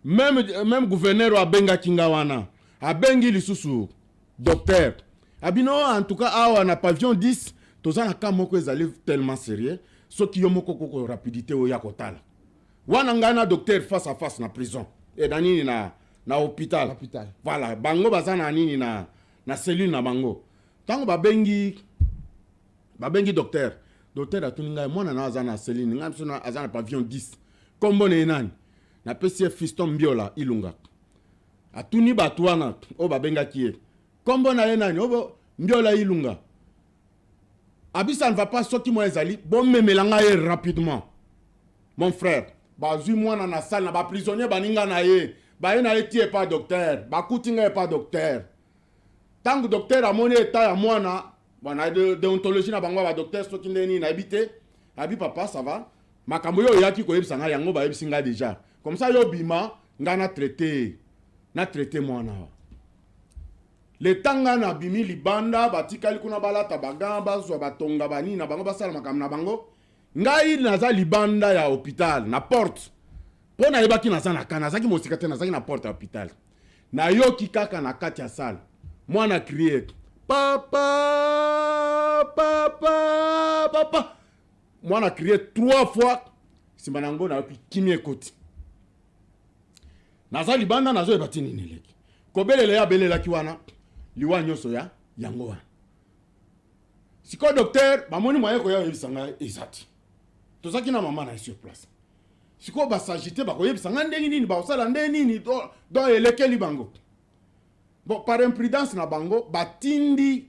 Même gouverneur oyo abengaki nga wana abengi lisusu docteur, abino: "En tout cas awa na pavillon 10 toza na cas moko ezali tellement sérieux, soki yo moko koko rapidité oyo ya kotala." Wana ngai na docteur face à face na prison e na nini na hôpital. Hôpital. Voilà, bango baza na nini na cellule na bango. Ntango babengi docteur, docteur atuni ngai: "Mwana na aza na cellule?" Ngai biso aza na pavillon 10. "Nkombo na ye nani?" Napesi ye: "Fiston Mbiola Ilunga." Atuni bato wana oyo babengaki ye: "Nkombo na ye nani?" "Oyo Mbiola Ilunga." Abi: "Ça ne va pas, soki mwa ezali, bomemela ngai ye rapidement." Mon frère, bazwi mwana na salle na baprisonnier baninga na ye, baye na ye ti epa docteur, bakuti ngai epa docteur. Ntango docteur amoni eta ya mwana, bon, na déontologie na bango ya badocteur, soki nde nini nayebi te, abi: "Papa, ça va, makambo oyo oyaki koyebisa ngai yango, bayebisi ngai déjà. Comme ça yo bima, ngai na traité mwana wa." Le temps nga nabimi libanda, batikali kuna balata ba gants, bazwa batonga banini na bango, basala makambo na bango. Ngai naza libanda ya hôpital na porte, mpo nayebaki naza na ka, nazalaki mosika te, nazalaki na porte ya hôpital. Nayoki kaka na kati ya salle mwana crie papa, papa, papa. Mwana crie trois fois, nsima na yango nayoki kimia ekoti. Naza libanda, nazoyeba ti nini eleki. Kobelela ye abelelaki wana, liwa nyonso ya yango wana. Sikoyo docteur bamoni moyen koya oyebisa ngai eza te. Tozalaki na mama na ye sur place. Sikoyo basagite bakoyebisa ngai ndenge nini, bakosala ndenge nini, donc elekeli bango. Bon, par imprudence na bango, batindi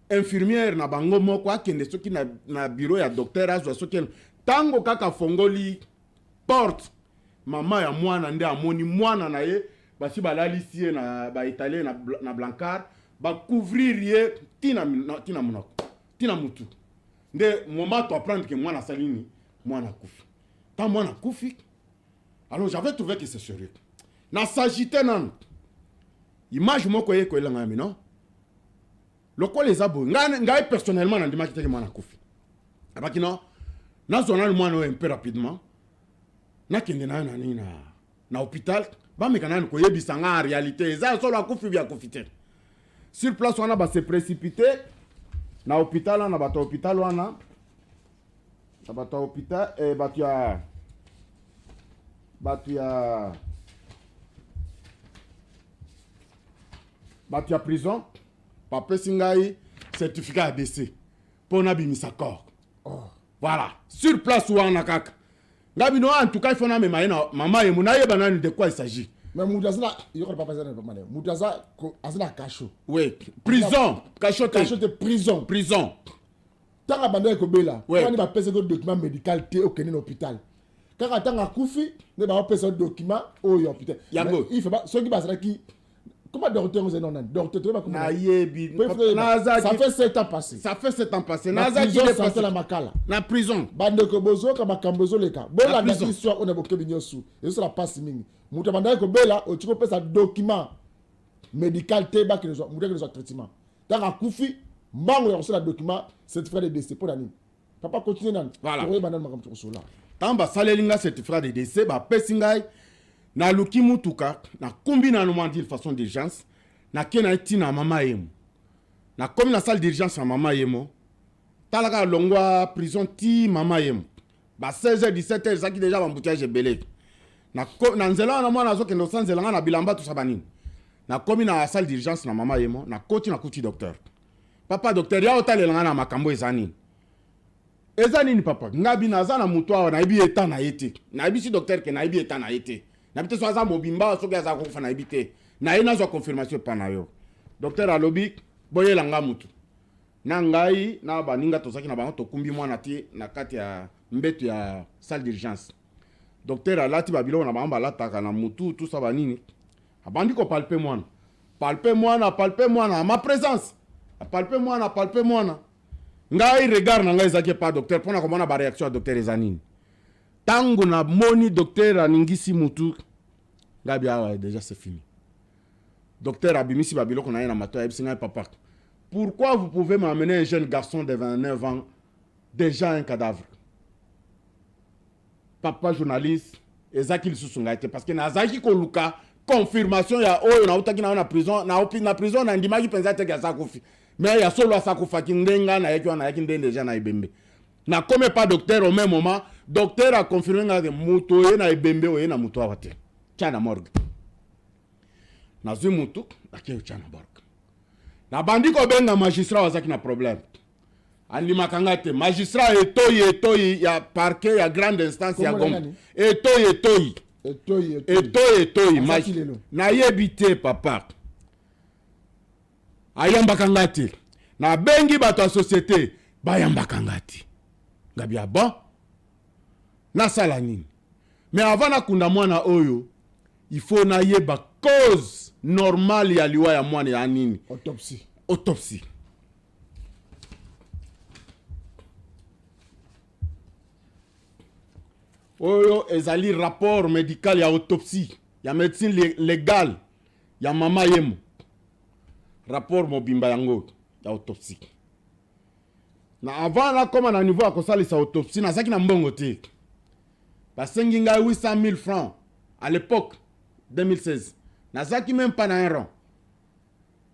infirmière na bango moko akende soki na bureau ya docteur azwa soki. Ntango kaka afongoli porte, mama ya mwana nde amoni mwana na ye basi balalisi ye na baétaler na brancard, bacouvrir ye tina monoko tina mutu. Nde moment to apprendre que mwana asali nini, mwana akufi. Ntango mwana akufi, alors j'avais trouvé que c'est sérieux. Nasagite nanu image moko eye koyelanga ya mino lokola eza boye. Ngai personnellement nandimaki teke mwana akufi. Abaki non, nazwa nanu mwana oyo un peu rapidement, nakende nayo na nini na hôpital, bameka nanu koyebisa nga en réalité eza solo akufi bi akufi te. Sur place wana base précipité na hôpital wana, bato ya hôpital wana, na bato ya hôpital, bato ya prison bapesi ngai certificat ya décès mpo nabimisa corps. Oh. Voilà, sur place wana kaka ngai bino, en tout cas il faut namema ye na mama yemo, nayeba nani de quoi il s'agit. Mais moto aza na yokola papa, aza na papa, moto aza na cachot. Oui, prison, cachot te. Cachot te, prison. Prison. Ntango abandaki kobela wani, bapesaki document médical te okende na hôpital. Kaka ntango akufi nde baopesa document oyo ya hôpital. Yango. Soki bazalaki comment, docteur ozali nani, docteur toyeba. Nayebi. Ça fait 7 ans passé. Ça fait 7 ans passé. Na prison centrale ya Makala. Na prison. Bandeko, bozoyoka makambo ezoleka, bolanda histoire oyo na bokebi nyonso. Ezosala mpasi mingi. Moto abandaki kobela, otiki kopesa document médical te, bakende moto akende zwa traitement. Ntango akufi, mbango ya kosala document certificat de décès, mpo na nini? Papa, continue nani, tokoyeba nani makambo tokosola. Ntango basaleli nga certificat de décès, bapesi ngai, naluki mutuka, nakumbi nanu mwa d'une façon d'urgence, nake na ye ntina mama yemo. Nakomi na salle d'urgence ya mama yemo. Tala kaka, longwa prison ti mama yemo, ba 16 h 17 h ezalaki déjà baembouteillage ebele na nzela wana. Mwana azokende osanzela nga na bilamba tosa banini. Nakomi na salle d'urgence na mama yemo, nakoti, nakuti docteur. Papa docteur, ya otalela nga na makambo eza nini, eza nini papa? Nga bino aza na motu awa, nayebi eta na ye te. Nayebisi docteur ke nayebi eta na ye te, nayebi te so aza mobimba, soki aza kokufa nayebi te. Naye nazwa confirmation epa na yo. Docteur alobi boyela nga mutu na ngai na baninga tozalaki na bango. Tokumbi mwana ti na kati ya mbeto ya salle d'urgence. Docteur alati babiloko na bango balataka na mutu, tusa banini, abandi kopalper mwana, palpe mwana, palpe mwana, ma présence, apalper mwana, apalper mwana. Ngai regard na ngai ezalaki epa docteur mpona komona baréaction ya docteur eza nini. Ntango namoni docteur aningisi mutu, ngai bi awa déjà c'est fini. Docteur abimisi babiloko na ye na mato, ayebisi ngai: papa, pourquoi vous pouvez m'amener un jeune garçon de 29 ans, déjà un cadavre? Papa journaliste, ezalaki lisusu ngai te, parce que nazalaki koluka confirmation ya oyo nautaki na yo na prison. Na prison nandimaki mpenza teke aza kufi, mais ya solo asa akufaki. Nde ngai nayaki wana, nayaki nde déjà na ebembe. Nakomi pa docteur, au même moment docteur aconfirme ngai ke moto oye na ebembe, oye na moto awa te, tia na morgue. Nazwi motu, nakei otya na morgue. Nabandi kobenga magistrat oyo azalaki na problème, andimaka ngai te. Magistrat Etoyi, Etoyi ya parquet ya grande instance ya Kombo na Gombe. nani? Etoyi, Etoyi. Etoyi, Etoyi. Etoyi, Etoyi. Azalaki lelo. Nayebi te papa, ayambaka ngai te. Nabengi bato ya société, bayambaka ngai te. Ngabi ya bon, nasala nini? Mais avant nakunda mwana oyo, il faut nayeba cause normale ya liwa ya mwana ya nini. Autopsie. Autopsie. Oyo ezali rapport médical ya autopsie ya médecine légale ya mama yemo. Rapport mobimba yango ya autopsie. Na avant nakóma na niveau ya kosalisa autopsie, nazalaki na mbongo te. Basengi ngai 800 000 francs à l'époque, 2016. Nazalaki même pas na un rond.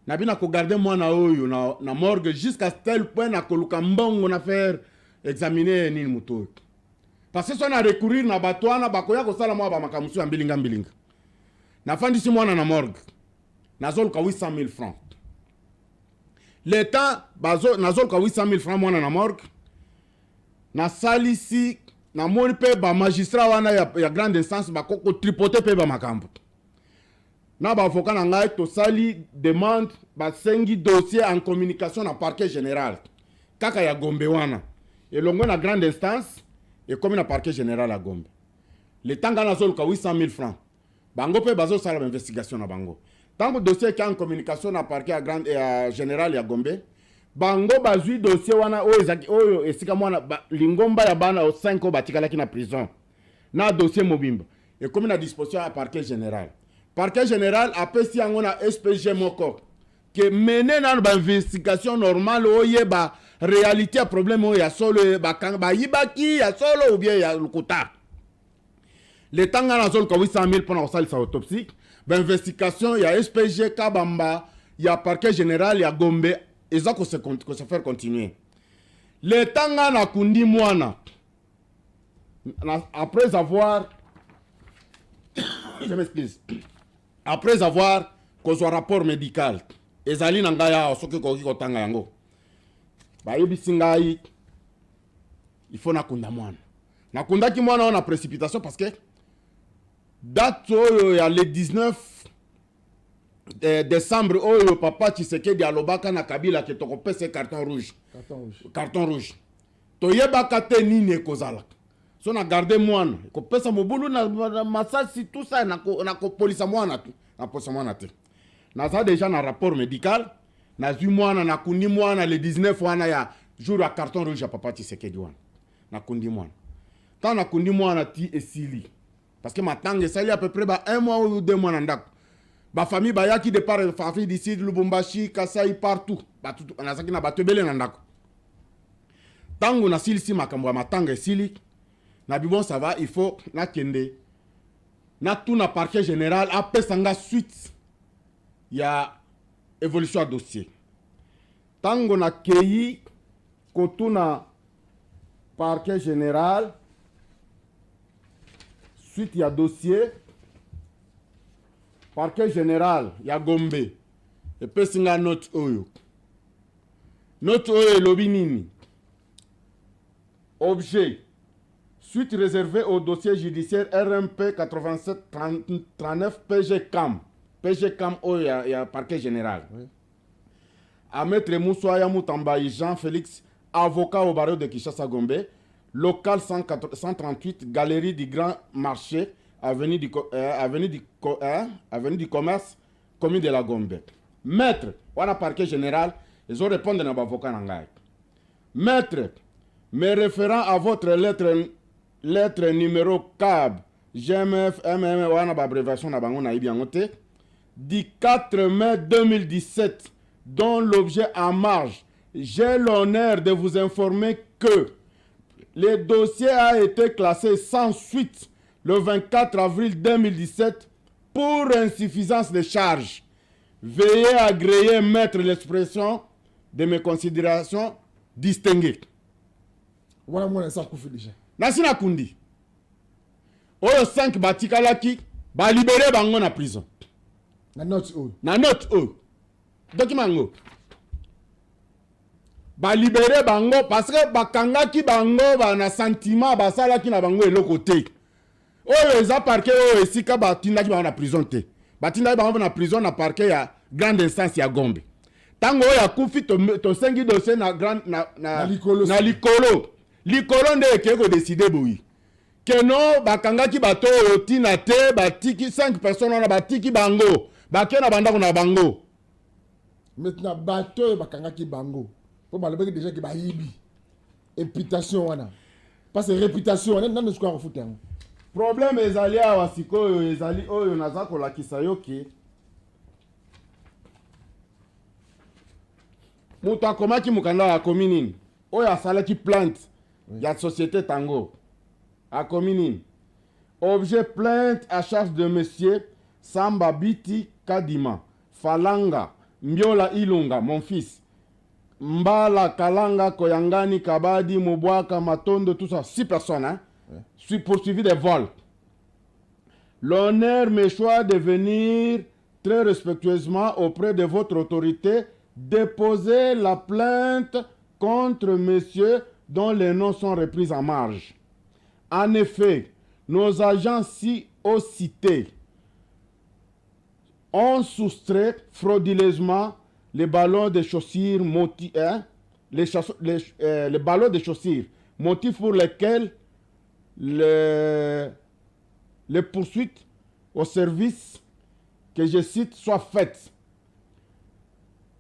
Nabi na kogarder mwana oyo na morgue jusqu'à tel point nakoluka mbongo na faire examiner nini moto oyo, parce que so na recourir na bato wana, bakoya kosala mwa bamakambo mosusu ya mbilinga mbilinga. Nafandisi mwana na morgue, nazoluka 800 000 francs. Le temps nazoluka 800 000 francs, mwana na morgue, nasalisi, namoni mpe bamagistrat wana ya grande instance bakotripoter mpe bamakambo na baavocat na ngai. Tosali demande, basengi dossier en communication na parquet général kaka ya Gombe wana. Elongwe na grande instance, ekomi na parquet général ya Gombe. Le temps ngai nazoluka 800 000 francs, bango mpe bazosala bainvestigation na bango. Ntango dossier eke en communication na parquet ya grande ya général ya Gombe, bango bazwi dossier wana oyo ezaki, oyo esika mwana lingomba ya bana 5 oyo batikalaki na prison na dossier mobimba ekomi na disposition ya parquet général. Parquet général apesi yango na SPG moko ke mene nano bainvestigation normale, oyeba réalité ya problème oyo ya solo, bayibaki ya solo ou bien ya lokuta. Le temps nga nazoluka 800 000 mpona kosalisa autopsie, bainvestigation ya SPG Kabamba ya parquet général ya Gombe eza kose faire continuer. Le temps nga nakundi mwana après avoir, je m'excuse, après avoir kozwa rapport médical, ezali na ngai awa, soki okoki kotanga yango. Bayebisi ngai il faut nakunda mwana. Nakundaki mwana oyo na précipitation, parce que date oyo ya le 19 décembre oyo papa Tshisekedi alobaka na Kabila ke tokopesa carton rouge. Carton rouge. Carton rouge, toyebaka te nini ekozalaka. So na garde mwana, ekopesa mobulu na masasi, tout ça, nakopolisa mwana tu, napolisa mwana te. Naza déjà na rapport médical. Nazwi mwana, nakundi mwana le 19 wana ya jour ya carton rouge ya papa Tshisekedi wana. Nakundi mwana. Ntango nakundi mwana ti esili, parce que matanga esali à peu près ba un mois ou 2 mois na ndako, bafamille bayaki de part, famille d'ici, Lubumbashi, Kasai, partout. Bato nazalaki na bato ebele na ndako. Ntango nasilisi makambo ya matanga esili, nabi bon, ça va, il faut nakende natuna parquet général apesa nga suite ya évolution ya dossier. Ntango nakei kotuna parquet général suite ya dossier, parquet général ya Gombe epesi nga note oyo. Note oyo elobi nini? Objet: suite réservée au dossier judiciaire RMP 87 39 PG Cam, PG Cam oyo ya parquet général, à maître Moussoaya Moutambaï Jean-Félix, avocat au barreau de Kinshasa Gombe, local 138, galerie du Grand Marché, avenue du Commerce, commune de la Gombe. Maître, wana parquet général, ils ont répondu na avocat na ngai. Maître, me référant à votre lettre numéro CAB GMF MM, wana ba abréviation na bango nayebi yango te, du 4 mai 2017, dont l'objet en marge, j'ai l'honneur de vous informer que le dossier a été classé sans suite le 24 avril 2017 pour insuffisance de charges. Veuillez agréer, maître, l'expression de mes considérations distinguées. Wana mwana esi akufi déjà. Nasi nakundi. Oyo 5 batikalaki, balibérer bango na prison. Na note oyo. Na note oyo, document yango, balibérer bango parce que bakangaki bango na sentiment basalaki na bango eloko te. Oyo eza parquet oyo esika batindaki bango na prison te. Batindaki bango na prison na parquet ya grande instance ya Gombe. Ntango oyo akufi, tosengi dossier na, grand, na Na likolo. Na likolo. Likolo nde ekei kodécider boyi keno bakangaki bato oyo ntina te, batiki 5 personnes wana, batiki bango, bakei na bandako na bango. Maintenant, bato oyo bakangaki bango mpo balobaki déjà ke bayibi, imputation wana, parce que réputation wana, nani sikoyo akofuta yango? Problème ezali awa sikoyo, ezali oyo naza kolakisa yo ke Moto akomaki mokanda akomi nini? Oyo asalaki plainte ya société Tango akomi nini? Objet: plainte à charge de monsieur Samba Biti Kadima Falanga Mbiola Ilunga, mon fils, Mbala Kalanga Koyangani Kabadi Mobwaka Matondo, tout ça, six personnes, hein, ouais. Poursuivi de vol. L'honneur m'échoit de venir très respectueusement auprès de votre autorité déposer la plainte contre monsieur dont les noms sont repris en marge. En effet, nos agents ci haut cités ont soustrait frauduleusement les ballons de chaussures, hein, les ballons de chaussures, motif pour lesquels les poursuites au service que je cite soient faites.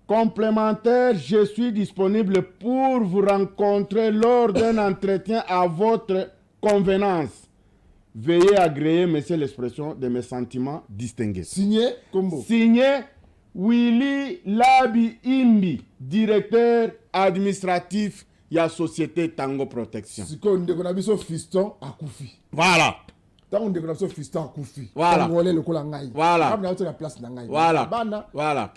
Complémentaire, je suis disponible pour vous rencontrer lors d'un entretien à votre convenance. Veuillez agréer, monsieur, l'expression de mes sentiments distingués. Signé Kombo. Signé Willy Labi Imbi, directeur administratif ya société Tango Protection. Sikoyo ndeko na biso Fiston akufi. Voilà. Ntango ndeko na biso Fiston akufi. Voilà. Congolais lokola ngai. Voilà. Na na place na ngai. Voilà. Bana. Voilà.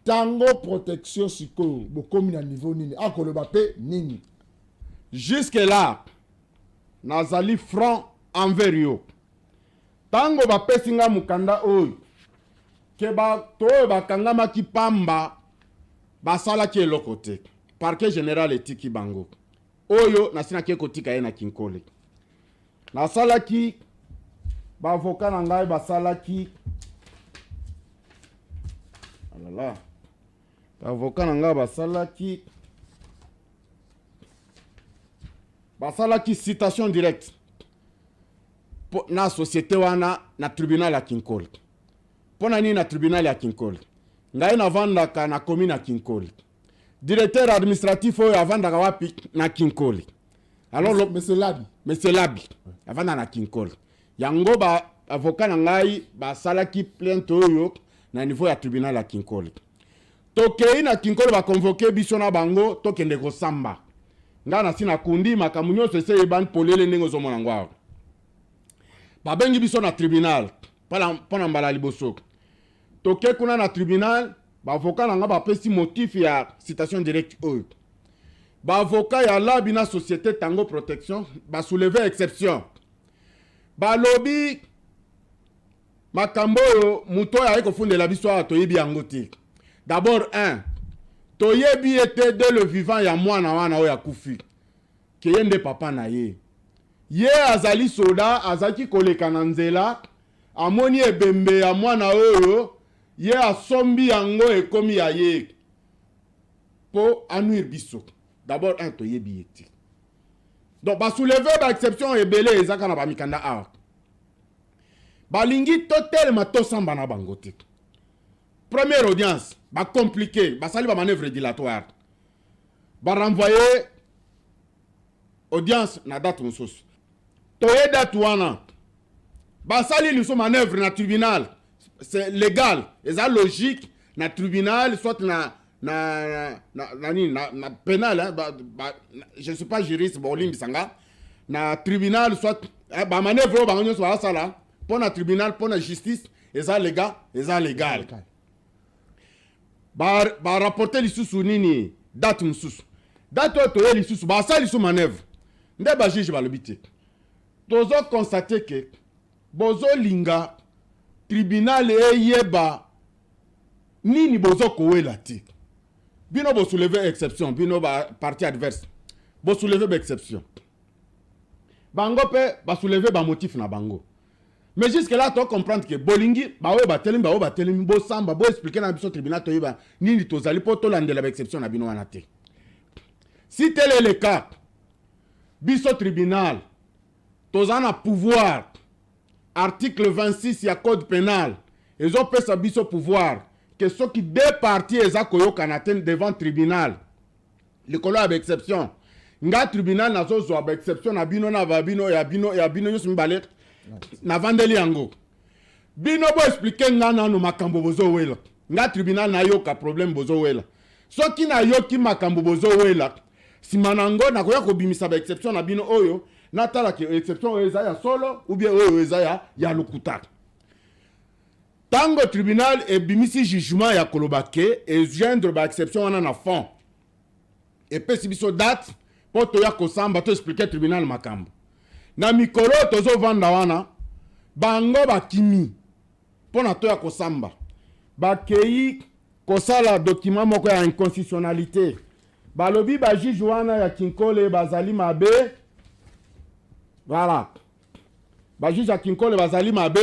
Tango Protection sikoyo bokomi na niveau nini? Akoloba pe nini? Jusque là, nazali franc envers yo. Tango bapesi nga mokanda oyo ke bato oyo bakangamaki pamba basalaki eloko te. Parquet général etiki bango. Oyo nasinaki ekotika ye na Kinkole. Nasalaki bavoka na ngai basalaki alala. Bavoka na ngai basalaki citation directe na société wana na tribunal ya Kinkole. Mpona nini na tribunal ya Kinkole? Ngai navandaka na commune ya Kinkole. Directeur administratif oyo avandaka wapi? Na Kinkole. Alors monsieur Labi. Monsieur Labi avanda na Kinkole. Yango ba avocat na ngai basalaki plainte oyo na niveau ya tribunal ya Kinkole. Tokei na Kinkole, baconvoquer biso na bango, tokende kosamba. Ngai nasi nakundi makambo nyonso ese eyebani polele ndenge ozomona ngo awa. Babengi biso na tribunal mpona mbala liboso. Toke kuna na tribunal, baavocat na nga bapesi motif ya citation directe oyo. Baavocat ya Labi na société Tango Protection basoulever exception. Balobi makambo oyo moto oyo aye kofundela biso awa toyebi yango te. D'abord un, toyebi ete de le vivant ya mwana wana oyo akufi ke ye nde papa na ye. Ye azali soda, azalaki koleka na nzela, amoni ebembe ya mwana oyo, ye asombi yango ekomi ya ye po anuire biso. D'abord un, toyebi ye te. Donc basoulever baexception ebele ezaka na bamikanda awa. Balingi totelema tosamba na bango te. Première audience bacompliqué, basali bamanœuvre dilatoire, barenvoyer audience na date mosusu. Toye date wana, basali liso manœuvre na tribunal. C'est légal, eza logique na tribunal, soit na nini, na pénal, hein, je ne suis pas juriste, bolimbisa nga, na tribunal soit bamanœuvre oyo bango nyonso bazasala mpo na tribunal, mpo na justice, eza légal, eza légal. Barapporter lisusu nini, date mosusu. Date oyo toye lisusu, basali lisusu manœuvre nde bajuge balobi te, tozoconstater ke bozolinga tribunal eyeba nini bozokowela te. Bino bosoulever exception, bino bapartie adverse bosoulever baexception, bango mpe basoulever bamotif na bango. Mais jusque là tocomprendre ke bolingi baoyo batelemi, baoyo batelemi, bosamba, boexpliquer na biso tribunal, toyeba nini tozali mpo tolandela baexception na bino wana te. Si tel est le cas, biso tribunal toza na pouvoir. Article 26 ya code pénal ezopesa biso pouvoir ke soki deux parties eza koyokana te devant tribunal likolo ya baexception, nga tribunal nazozwa baexception na bino na babino ya bino ya bino nyonso mibale, navandeli yango. Bino boexpliquer nga nano makambo bozowela, nga tribunal nayoka problème bozowela. Soki nayoki makambo bozowela, nsima na yango nakoya kobimisa baexception na bino oyo natala ke exception oyo eza ya solo ou bien oyo eza ya lokuta. Ntango tribunal ebimisi jugement ya koloba ke ejoindre baexception wana na fond, epesi biso date mpo toya kosamba, to expliquer tribunal makambo. Na mikolo oyo tozovanda wana, bango bakimi mpo na toya kosamba, bakei kosala document moko ya inconstitutionnalité. Balobi bajuge wana ya Kinkole bazali mabe. Voilà, bajuge ya Kinkole bazali mabe,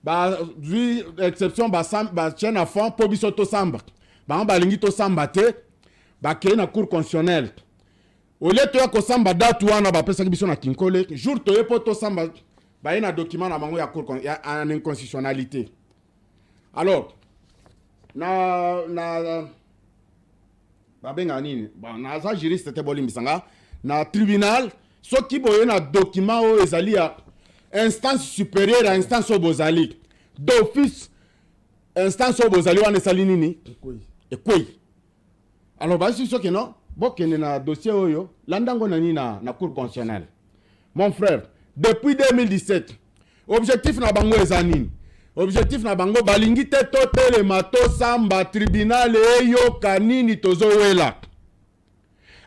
bazwi exception, batie na fond mpo biso tosamba. Bango balingi tosamba te, bakei na Cour constitutionnelle. Au lieu toya kosamba date wana bapesaki biso na Kinkole, jour toye mpo tosamba, baye na document na bango ya cour ya en inconstitutionnalité. Alors na babengaka nini? Bon, naza juriste te, bolimbisa nga. Na tribunal, soki boye na document oyo ezali ya instance supérieure ya instance oyo bozali, d'office instance oyo bozali wana esali nini? Ekwei. Alors basi soki non, bokende na dossier oyo, landango na nini, na Cour constitutionnelle. Mon frère, depuis 2017, objectif na bango eza nini? Objectif na bango, balingi te totelema, tosamba, tribunal eyoka nini tozowela.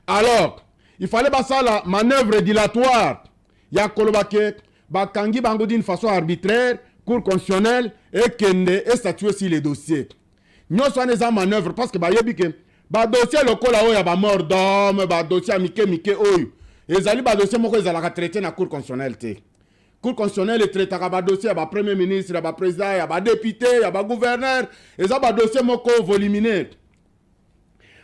Alors il fallait basala manœuvre dilatoire ya koloba ke bakangi bango d'une façon arbitraire, Cour constitutionnelle ekende estatue sur le dossier. Nyonso wana eza manœuvre, parce que bayebi ke badossier lokola oyo ya bamort d'homme, badossier ya mike mike oyo ezali badossier moko ezalaka traité na Cour constitutionnelle te. Cour constitutionnelle etraitaka badossier ya bapremier ministre, ya baprésident, ya badéputé, ya bagouverneur. Eza badossier moko volumineux.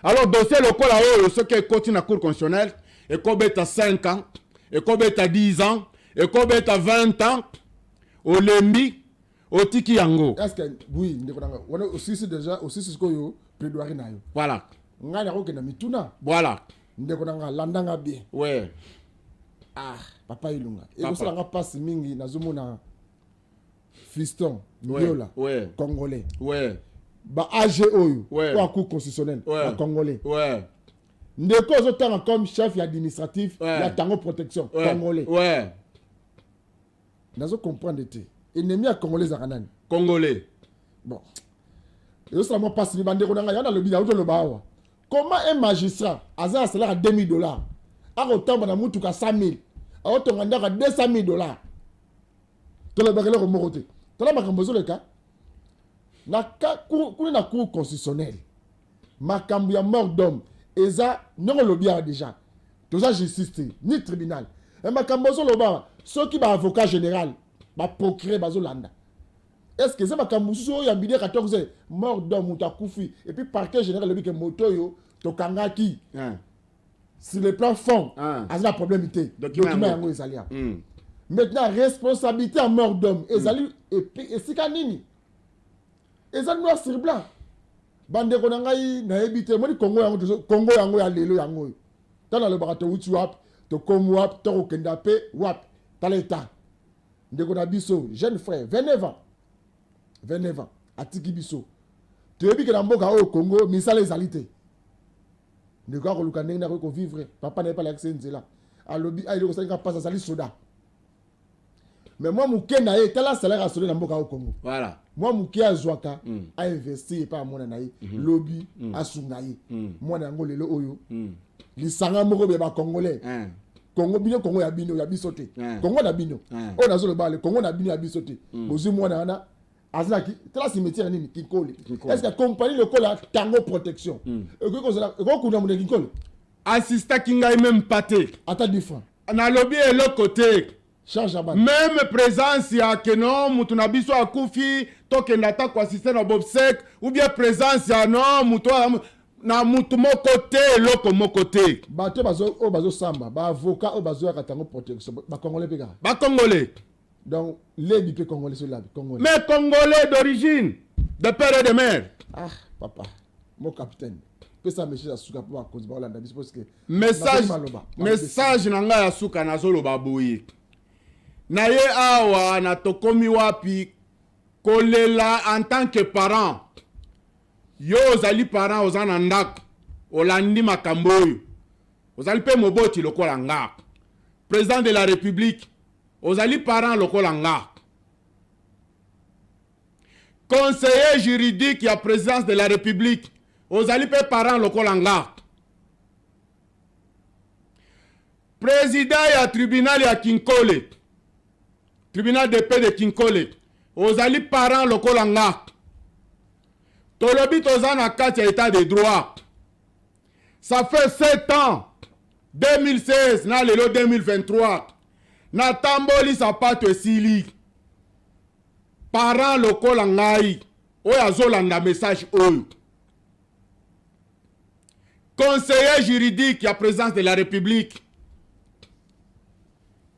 Alors dossier lokola oyo, soki ekoti na Cour constitutionnelle, ekobeta 5 ans, ekobeta 10 ans, ekobeta 20 ans, olembi, otiki yango. Est ce que oui, ndeko nanga, wana osisi déjà, osisi sikoyo plaidoirie na yo. Voilà. Ngai nakokenda mituna. Voilà. Ndeko nanga, landanga bien. Ah, papa Ilunga, ekosalanga mpasi mingi, nazomona fiston Mbiola, congolais, ba AG oyo oyo ya Cour constitutionnelle, ba congolais. Ndeko ozotanga comme chef ya administratif ya Tango Protection, congolais. Nazo comprendre te, ennemi ya congolais ezalaka nani? Congolais. Bon, ezosala mwa mpasi mi bandeko na ngai. Yango nalobi, nauti oloba awa, comment un magistrat aza na salaire ya 2000 $, akotambola na mutuka 100 000, akotonga ndako ya 200 000 $? Tolobaka eloko moko te. Tala makambo ezoleka na kuna na Cour constitutionnelle. Makambo ya mort d'homme eza ndenge olobi awa déjà, toza justice te ni tribunal. Me makambo ozoloba, soki baavocat général, baprocureur bazolanda, est ce que eza makambo mosusu oyo ya midi 14 heures, mort d'homme, moto akufi, et puis parquet général elobi ke moto oyo tokangaki, sur le plan fond, aza na problème te, document yango ezali awa. Maintenant, responsabilité ya mort d'homme ezali esika nini? Eza noir sur blanc. Bandeko na ngai, nayebi te, moni Kongo yango, Kongo yango ya lelo yango oyo. Ntango nalobaka, towuti wapi, tokomi wapi, tokokenda mpe wapi? Tala eta ndeko na biso, jeune frère, 29 ans, 29 ans, atiki biso. Toyebi ke na mboka oyo Kongo, misala ezali te. Ndeko akoluka ndenge nakoki kovivre. Papa na ye mpe alakisi ye nzela. Alobi ayeli kosalinga mpasi, azali soda, mais mwa moke na ye, tala salaire ya soda na mboka oyo Kongo. Mwa moke azwaka, ainvestir epai ya mwana na ye, lobi asunga ye. Mwana yango lelo oyo, lisanga moko boye, bacongolais, Kongo bino, Kongo ya bino, ya biso te, Kongo na bino oyo nazoloba ale, Kongo na bino, ya biso te. Bozwi mwana wana, azalaki, tala cimetière nini, Kinkole. Est ce que compagnie lokola Tango Protection ekoki kozala, ekoki kokunda moto ya Kinkole? Assistaki ngai même pas te. Ata 10 francs? Nalobi eloko te. Charge ya bato. Même présence ya ke non, mutu na biso akufi, tokende ata koassister na obsèques, ou bien présence ya non, mutu na mutu moko te, eloko moko te. Bato oyo bazosamba, baavocat oyo bazoyaka Tango Protection, bacongolais mpe kaka? Bacongolais. Donc lebi mpe congolais, so labi congolais. Mais congolais d'origine, de père et de mère. Ah papa, mon capitaine, pesa message ya suka mpo bakonzi baolanda biso, parce que message maloba. Message na ngai ya suka, nazoloba boye na ye awa na tokomi wapi, kolela en tant que parent. Yo ozali parent, oza na ndako, olandi makambo oyo, ozali mpe moboti lokola nga. Président de la République, ozali parent lokola nga. Conseiller juridique ya présidence de la République, ozali mpe parent lokola nga. Président ya tribunal ya Kinkole, tribunal de paix de Kinkole, ozali parent lokola nga. Tolobi toza na kati ya état de droit. Ça fait 7 ans, 2016 na lelo 2023, natamboli sapato esili. Parent lokola ngai oyo azolanda message oyo, conseiller juridique ya présidence de la République,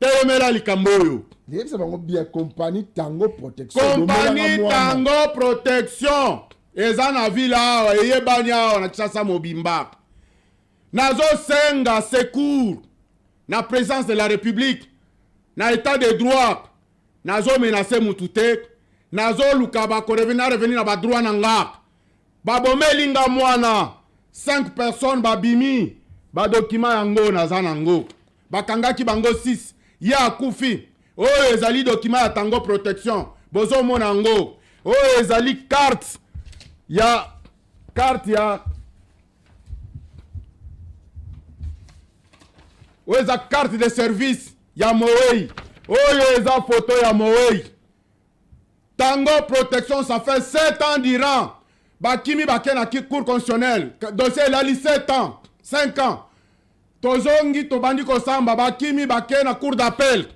telemela likambo oyo. Yebisa bango bien, compagnie Tango Protection. Compagnie Tango Protection eza na ville awa, eyebani awa na Kinshasa mobimba. Nazosenga secours na présidence de la République. Na état de droit, nazomenacer mutu te. Nazoluka bakorevenir, na revenir na badroit na nga. Babomeli nga mwana, 5 personnes babimi. Badocument yango naza nango. Bakangaki bango 6, ye akufi. Oyo ezali document ya Tango Protection, bozomona yango. Oyo ezali carte ya oyo eza carte de service ya mowei. Oyo eza photo ya mowei. Tango Protection, ça fait 7 ans durant, bakimi, bake na cour constitutionnelle, dossier elali 7 ans, 5 ans. Tozongi, tobandi kosamba, bakimi, bake na cour d'appel.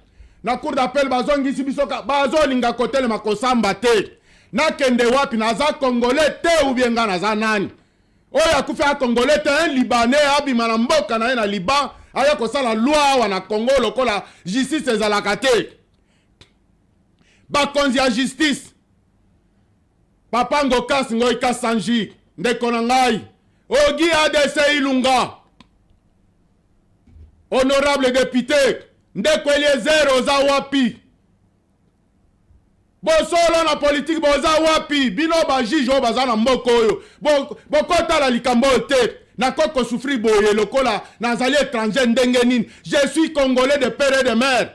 Na cour d'appel, bazongisi biso, bazolinga kotelema kosamba te. Nakende wapi? Naza Congolais te ou bien nga naza nani? Oyo akufi a Congolais te, un Libanais abima na mboka na ye na Liban, aya kosala loi awa na Congo lokola justice ezalaka te. Bakonzi ya justice, papa Ngokas Ngoika Sanji, ndeko na ngai Ogi ADC Ilunga, honorable député, ndeko Eliezer, oza wapi? Bosolo na politike, boza wapi? Bino bajuge oyo baza na mboka oyo, bokotala likambo oyo te. Nakoki kosouffrir boye lokola nazali étranger ndenge nini? Je suis Congolais de père et de mère.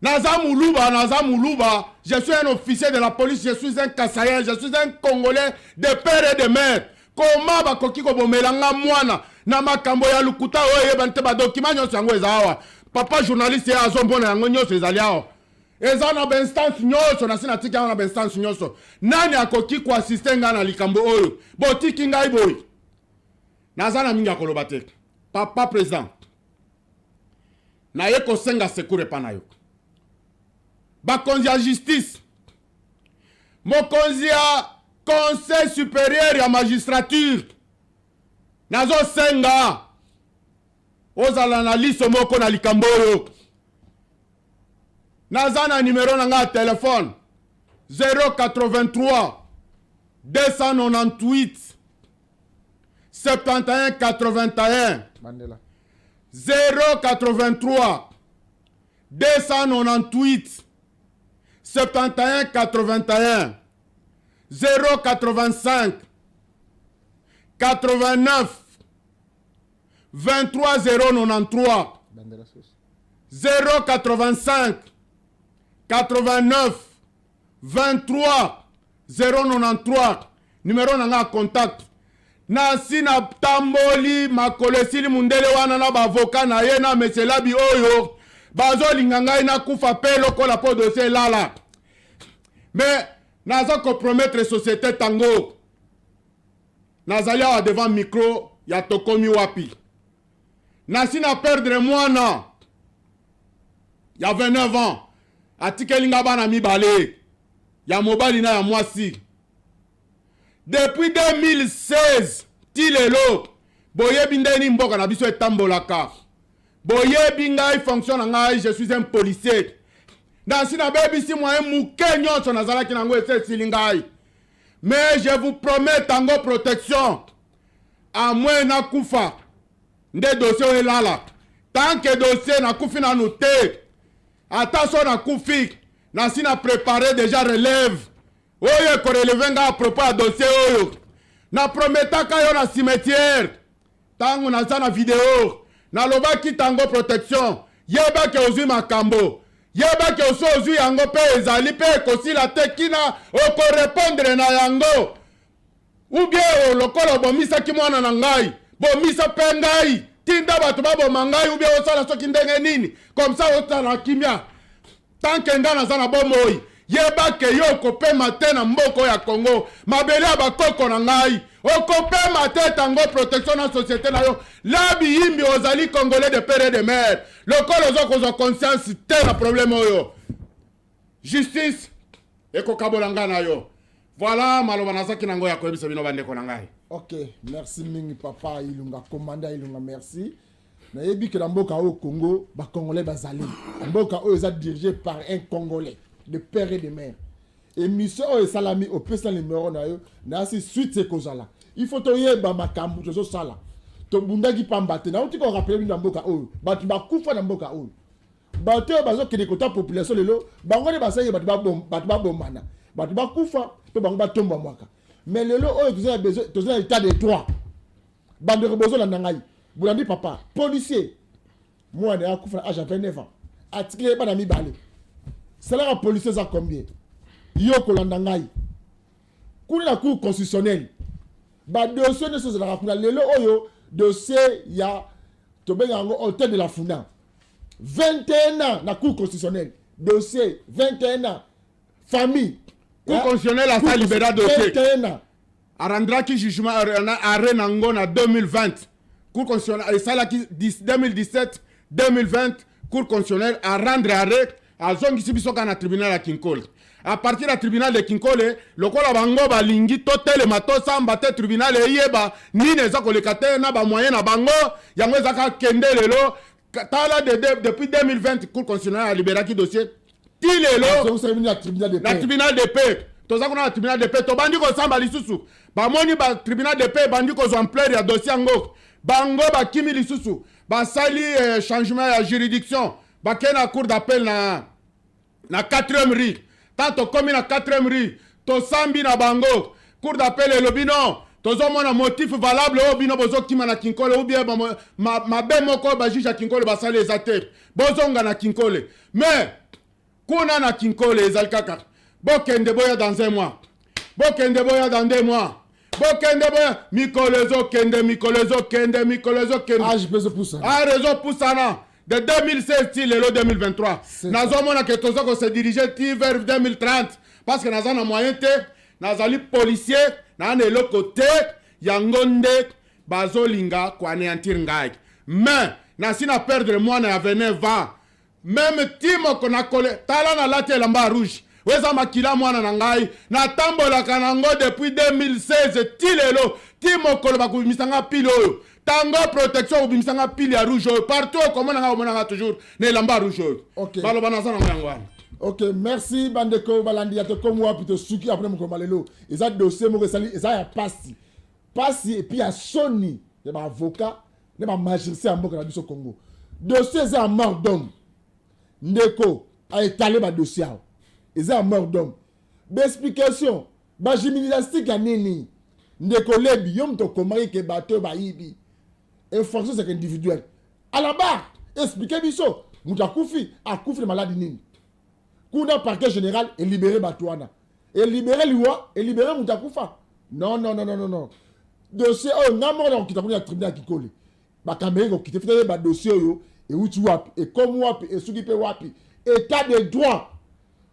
Naza Muluba, naza Muluba. Je suis un officier de la police, je suis un Kasaïen, je suis un Congolais de père et de mère. Koma bakoki kobomela nga mwana na makambo ya lukuta oyo eyebani te? Badocument nyonso yango eza awa. Papa journaliste, ye azomona yango nyonso ezali awa, eza na bainstance nyonso. Nasi natiki yango na bainstance nyonso. Nani akoki koassister ngai na likambo oyo botiki ngai boye? Naza na mingi ya koloba te. Papa président, naye kosenga secours epa na yo. Bakonzi ya justice, mokonzi ya Conseil supérieur ya magistrature, nazosenga ozala na liso moko na likambo oyo. Naza na numero na ngai ya telefone 083 298 71 81. Bandela. 083 298 71 81, 085 89 23 093. Bandela susu. 085 89 23 093, numero na nga ya contact. Nasi natamboli makolo esili. Mundele wana na baavocat na ye na meselabi oyo bazolinga ngai nakufa mpe lokola mpo dossier elala. Mais naza kopromettre société Tango, nazali awa devant micro ya Tokomi Wapi. Nasi na perdre mwana ya 29 ans, atikeli nga bana mibale, ya mobali na ya mwasi. Depuis 2016 ti lelo, boyebi ndeni mboka na biso etambolaka. Boyebi ngai, fonction na ngai, je suis un policier. Nasi nabebisi moyen moke nyonso nazalaki nango, ese esili ngai. Mais je vous promets, Tango Protection, à moins nakufa nde dossier oyo elala. Tant que dossier nakufi nanu te, ata so nakufi, nasi na préparé déjà relève oyo ekorelever ngai à propos ya dossier oyo. Na prometaka yo na cimetière tango naza na video nalobaki tango protection yeba ke ozui makambo yeba ke osi ozui yango pe ezali pe ekosila te kina oko repondre na yango ou bien lokola obomisaki mwana na ngai bomisa pe ngai tinda bato baboma ngai ou bien osala soki ndenge nini comme ça otala kimia. Tant que nga naza na bomoi, yeba ke yo okopema te na mboka oyo ya Congo, mabele ya ba koko na ngai. Okopema te tango protection na societe na yo. Labi yimbi ozali congolais de père et de mère. Lokola ozo kozwa conscience te na problème oyo. Justice ekokabola nga na yo. Voilà maloba nazaki nango ya koyebisa bino bandeko na ngai. Ok, merci mingi papa Ilunga, commandant Ilunga, merci. Nayebi ke na mboka oyo Congo ba congolais bazali. Mboka oyo eza dirigé par un congolais de père et de mère. Émission oyo esalami opesa numéro na yo nasi suite ekozala. Il faut toyeba makambo tozosala. Tobundaki pamba te. Nauti ko rappeler bino na mboka oyo bato bakufa na mboka oyo. Bato oyo bazokende kota population lelo bango nde basali bato babomana, bato bakufa mpe bango batombwamwaka. Mais lelo oyo toza na besoin, toza na état de droit. Bandeko bozolanda ngai, bolandi papa policier mwana ya akufa na age ya 29 ans, atikeli ye bana mibale. Salaire ya policier eza combien? Yo kolanda ngai kuna na cour constitutionnelle, ba dossier nyonso ezalaka kuna. Lelo oyo dossier ya tobenga yango hôtel de la Funa, 21 ans na cour constitutionnelle, dossier 21 ans, famille cour constitutionnelle asa libera dossier 21 ans. Arendraki jugement na arrêt na ngo na 2020. Cour constitutionnelle esalaki 2017 2020, cour constitutionnelle a rendre arrêt, azongisi biso kaka na tribunal ya Kinkole. À partir ya tribunal de Kinkole, lokola bango balingi totelema tosamba te, tribunal eyeba nini eza koleka te na ba moyen na bango, yango eza kaka kende lelo. Tala depuis 2020 cour constitutionnelle aliberaki dossier ti lelo Azongisaki bino na tribunal de na paix. Tribunal de paix. Toza kuna na tribunal de paix, tobandi kosamba lisusu, bamoni ba tribunal de paix ebandi kozwa ampleur ya dossier yango, bango bakimi lisusu, basali changement ya juridiction, bakei na cour d'appel na 4e rue. Tant tokomi na 4e rue, tosambi na bango, cour d'appel elobi non, tozomona motif valable oyo bino bozokima na Kinkole ou bien mabe moko ba juge ya Kinkole basali eza te, bozonga na Kinkole. Mais kuna na Kinkole ezali kaka bokende boya dans un mois, bokende boya dans 2 mois, bokende boya, mikolo ezokende, mikolo ezokende, mikolo ezokende. Age mpe ezopusana. Age ezopusana. De 2016 ti lelo 2023. C'est ça. Nazomona ke toza ko se diriger ti vers 2030 parce que naza na moyen te, nazali policier, na na eloko te, yango nde bazolinga ko anéantir ngai. Mais nasi na perdre mwana ya 29 ans. Même ti moko na kole, tala na lati elamba ya rouge. Oyo eza makila mwana na ngai, natambolaka nango depuis 2016 ti lelo, ti mokolo bakobimisa nga pile oyo. Tango protection okobimisa nga pile ya rouge oyo. Partout okomona nga, okomona nga toujours na elamba ya rouge oyo. Baloba naza nango yango wana. Ok, merci bandeko balandi ya tokomi wapi tosuki après mokolo malelo. Eza dossier moko esali, eza ya pasi. Pasi et puis ya soni ya ba avocat na ba magistrat ya mboka na biso Congo. Dossier eza ya mort d'homme. Ndeko a étalé ba dossier awa. Eza ya mort d'homme. Ba explication, ba gymnastique ya nini? Ndeko Lebi, yo moto okomaki ke bato oyo bayibi. Infraction c'est individuel. À la barre, expliquez biso, moto akufi, akufi na maladi nini? Kuna parquet général est libéré bato wana. Est libéré liwa, est libéré moto akufa. Non, non, non, non, non, non. Dossier oyo nga moko na kokita kuna ya tribunal ya Kinkole. Bakameri kokita, fita ba dossier oyo euti wapi, ekomi wapi, esuki pe wapi. État de droit.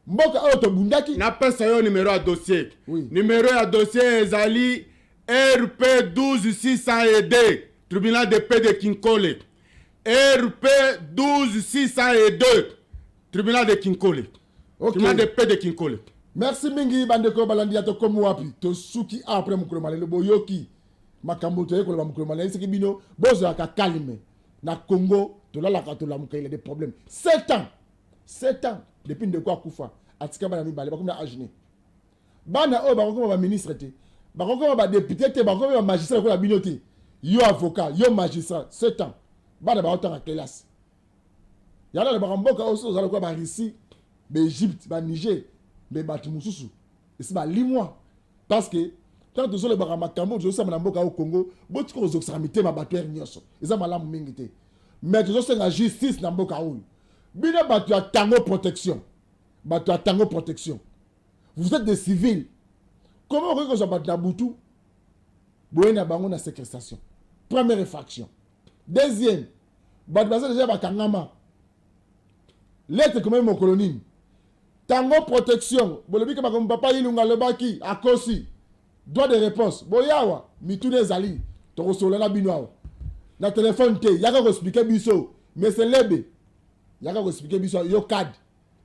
Mboka oyo tobundaki. Napesa yo numéro ya dossier. Oui. Numéro ya dossier ezali RP douze six cent et deux, tribunal de paix de Kinkole. RP douze six cent et deux, tribunal de Kinkole. Ok. Tribunal de paix de Kinkole. Merci mingi bandeko balandi ya tokomi wapi tosuki après mokolo malelo boyoki makambo toye koloba mokolo malelo soki bino bozalaka calme na Congo tolalaka tolamuka il y a des problèmes. 7 ans. 7 ans depuis ndeko akufa atika bana mibale bakomi na âge ne. Bana oyo bakokoma ba ministre te, bakokoma ba député te, bakokoma ba magistrat lokola bino te. Yo avocat, yo magistrat, 7 ans. Bana bakotanga classe. Yala na bakamboka oyo soki ozala lokola ba Russie, ba Égypte, ba Niger, mais bato mosusu esi balimwa parce que Ntango tozolobaka makambo oyo tozosamba na mboka oyo Congo, botika kozokisaka mitema bato heure nyonso, eza malamu mingi te. Mais tozosenga justice na mboka oyo. Bino bato ya Tango Protection, bato ya Tango Protection, vous êtes des civils. Comment okoki kozwa bato na butu boye na bango na séquestration? Première infraction. Deuxième, bato baza deja bakangama, lettre komemi mokolo nini? Tango Protection, bolobi ke makambo papa Ilunga alobaki, akosi. Droit de réponse, boyawa mituna ezali, tokosolola na bino awa na telefone te. Yaka koexpliquer biso, monsieur Lebe, yaka koexpliquer biso. Yo cadre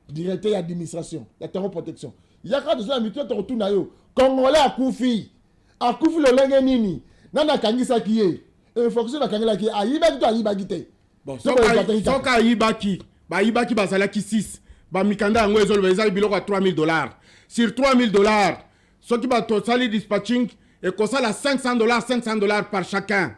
directeur ya administration ya Tango Protection, yaka, toza na mituna tokotuna yo. Congolais akufi, akufi lolenge nini? Nani akangisaki ye? Infraction bakangelaki ye, ayibaki to ayibaki te? Bon, soki ayibaki, bayibaki, bazalaki 6. Bamikanda yango ezoloba ezali biloko ya 3000 dollars. Sur 3000 dollars, soki bato osali dispatching, ekosala 500 dollars, 500 dollars par chacun.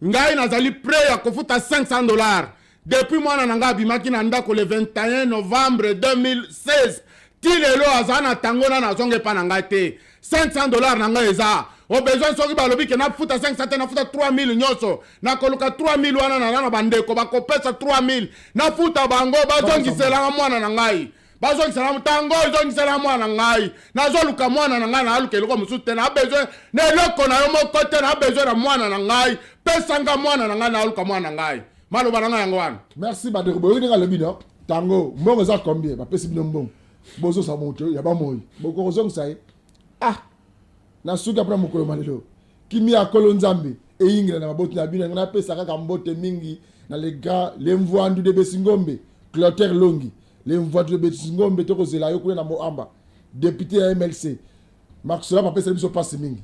Ngai nazali prêt ya kofuta 500 dollars. Depuis mwana na ngai abimaki na ndako le 21 novembre 2016, ti lelo aza na ntango nano azonga epa na ngai te. 500 dollars na ngai eza au besoin. Soki balobi ke nafuta 500 te, nafuta 3000 nyonso, nakoluka 3000 wana. Naza na bandeko bakopesa 3000, nafuta bango, bazongiselanga mwana na ngai, bazongisela ntango, ezongisela mwana na ngai. Nazoluka mwana na ngai, naluka eloko mosusu te, na besoin na eloko na yo moko te, na besoin na mwana na ngai. Pesanga mwana na ngai, naluka mwana na ngai. Maloba na ngai yango wana. Merci bandeko. Boyoki ndenge alobi, no? Ntango mbongo eza combien bapesi bino? Mbongo bozosa moto ya bamoi, bokokozongisa ye. Ah, na suki apona mokolo malelo, kimia ya Kolo Nzambe eyingela na maboti na bino. Yango napesa kaka mbote mingi na le grand le Mvwandu de Besingombe, Clotaire Longi, le Mvwandu de Besingombe. Tokozela yo kuna na Moamba, député ya MLC. Maxola apesali biso mpasi mingi.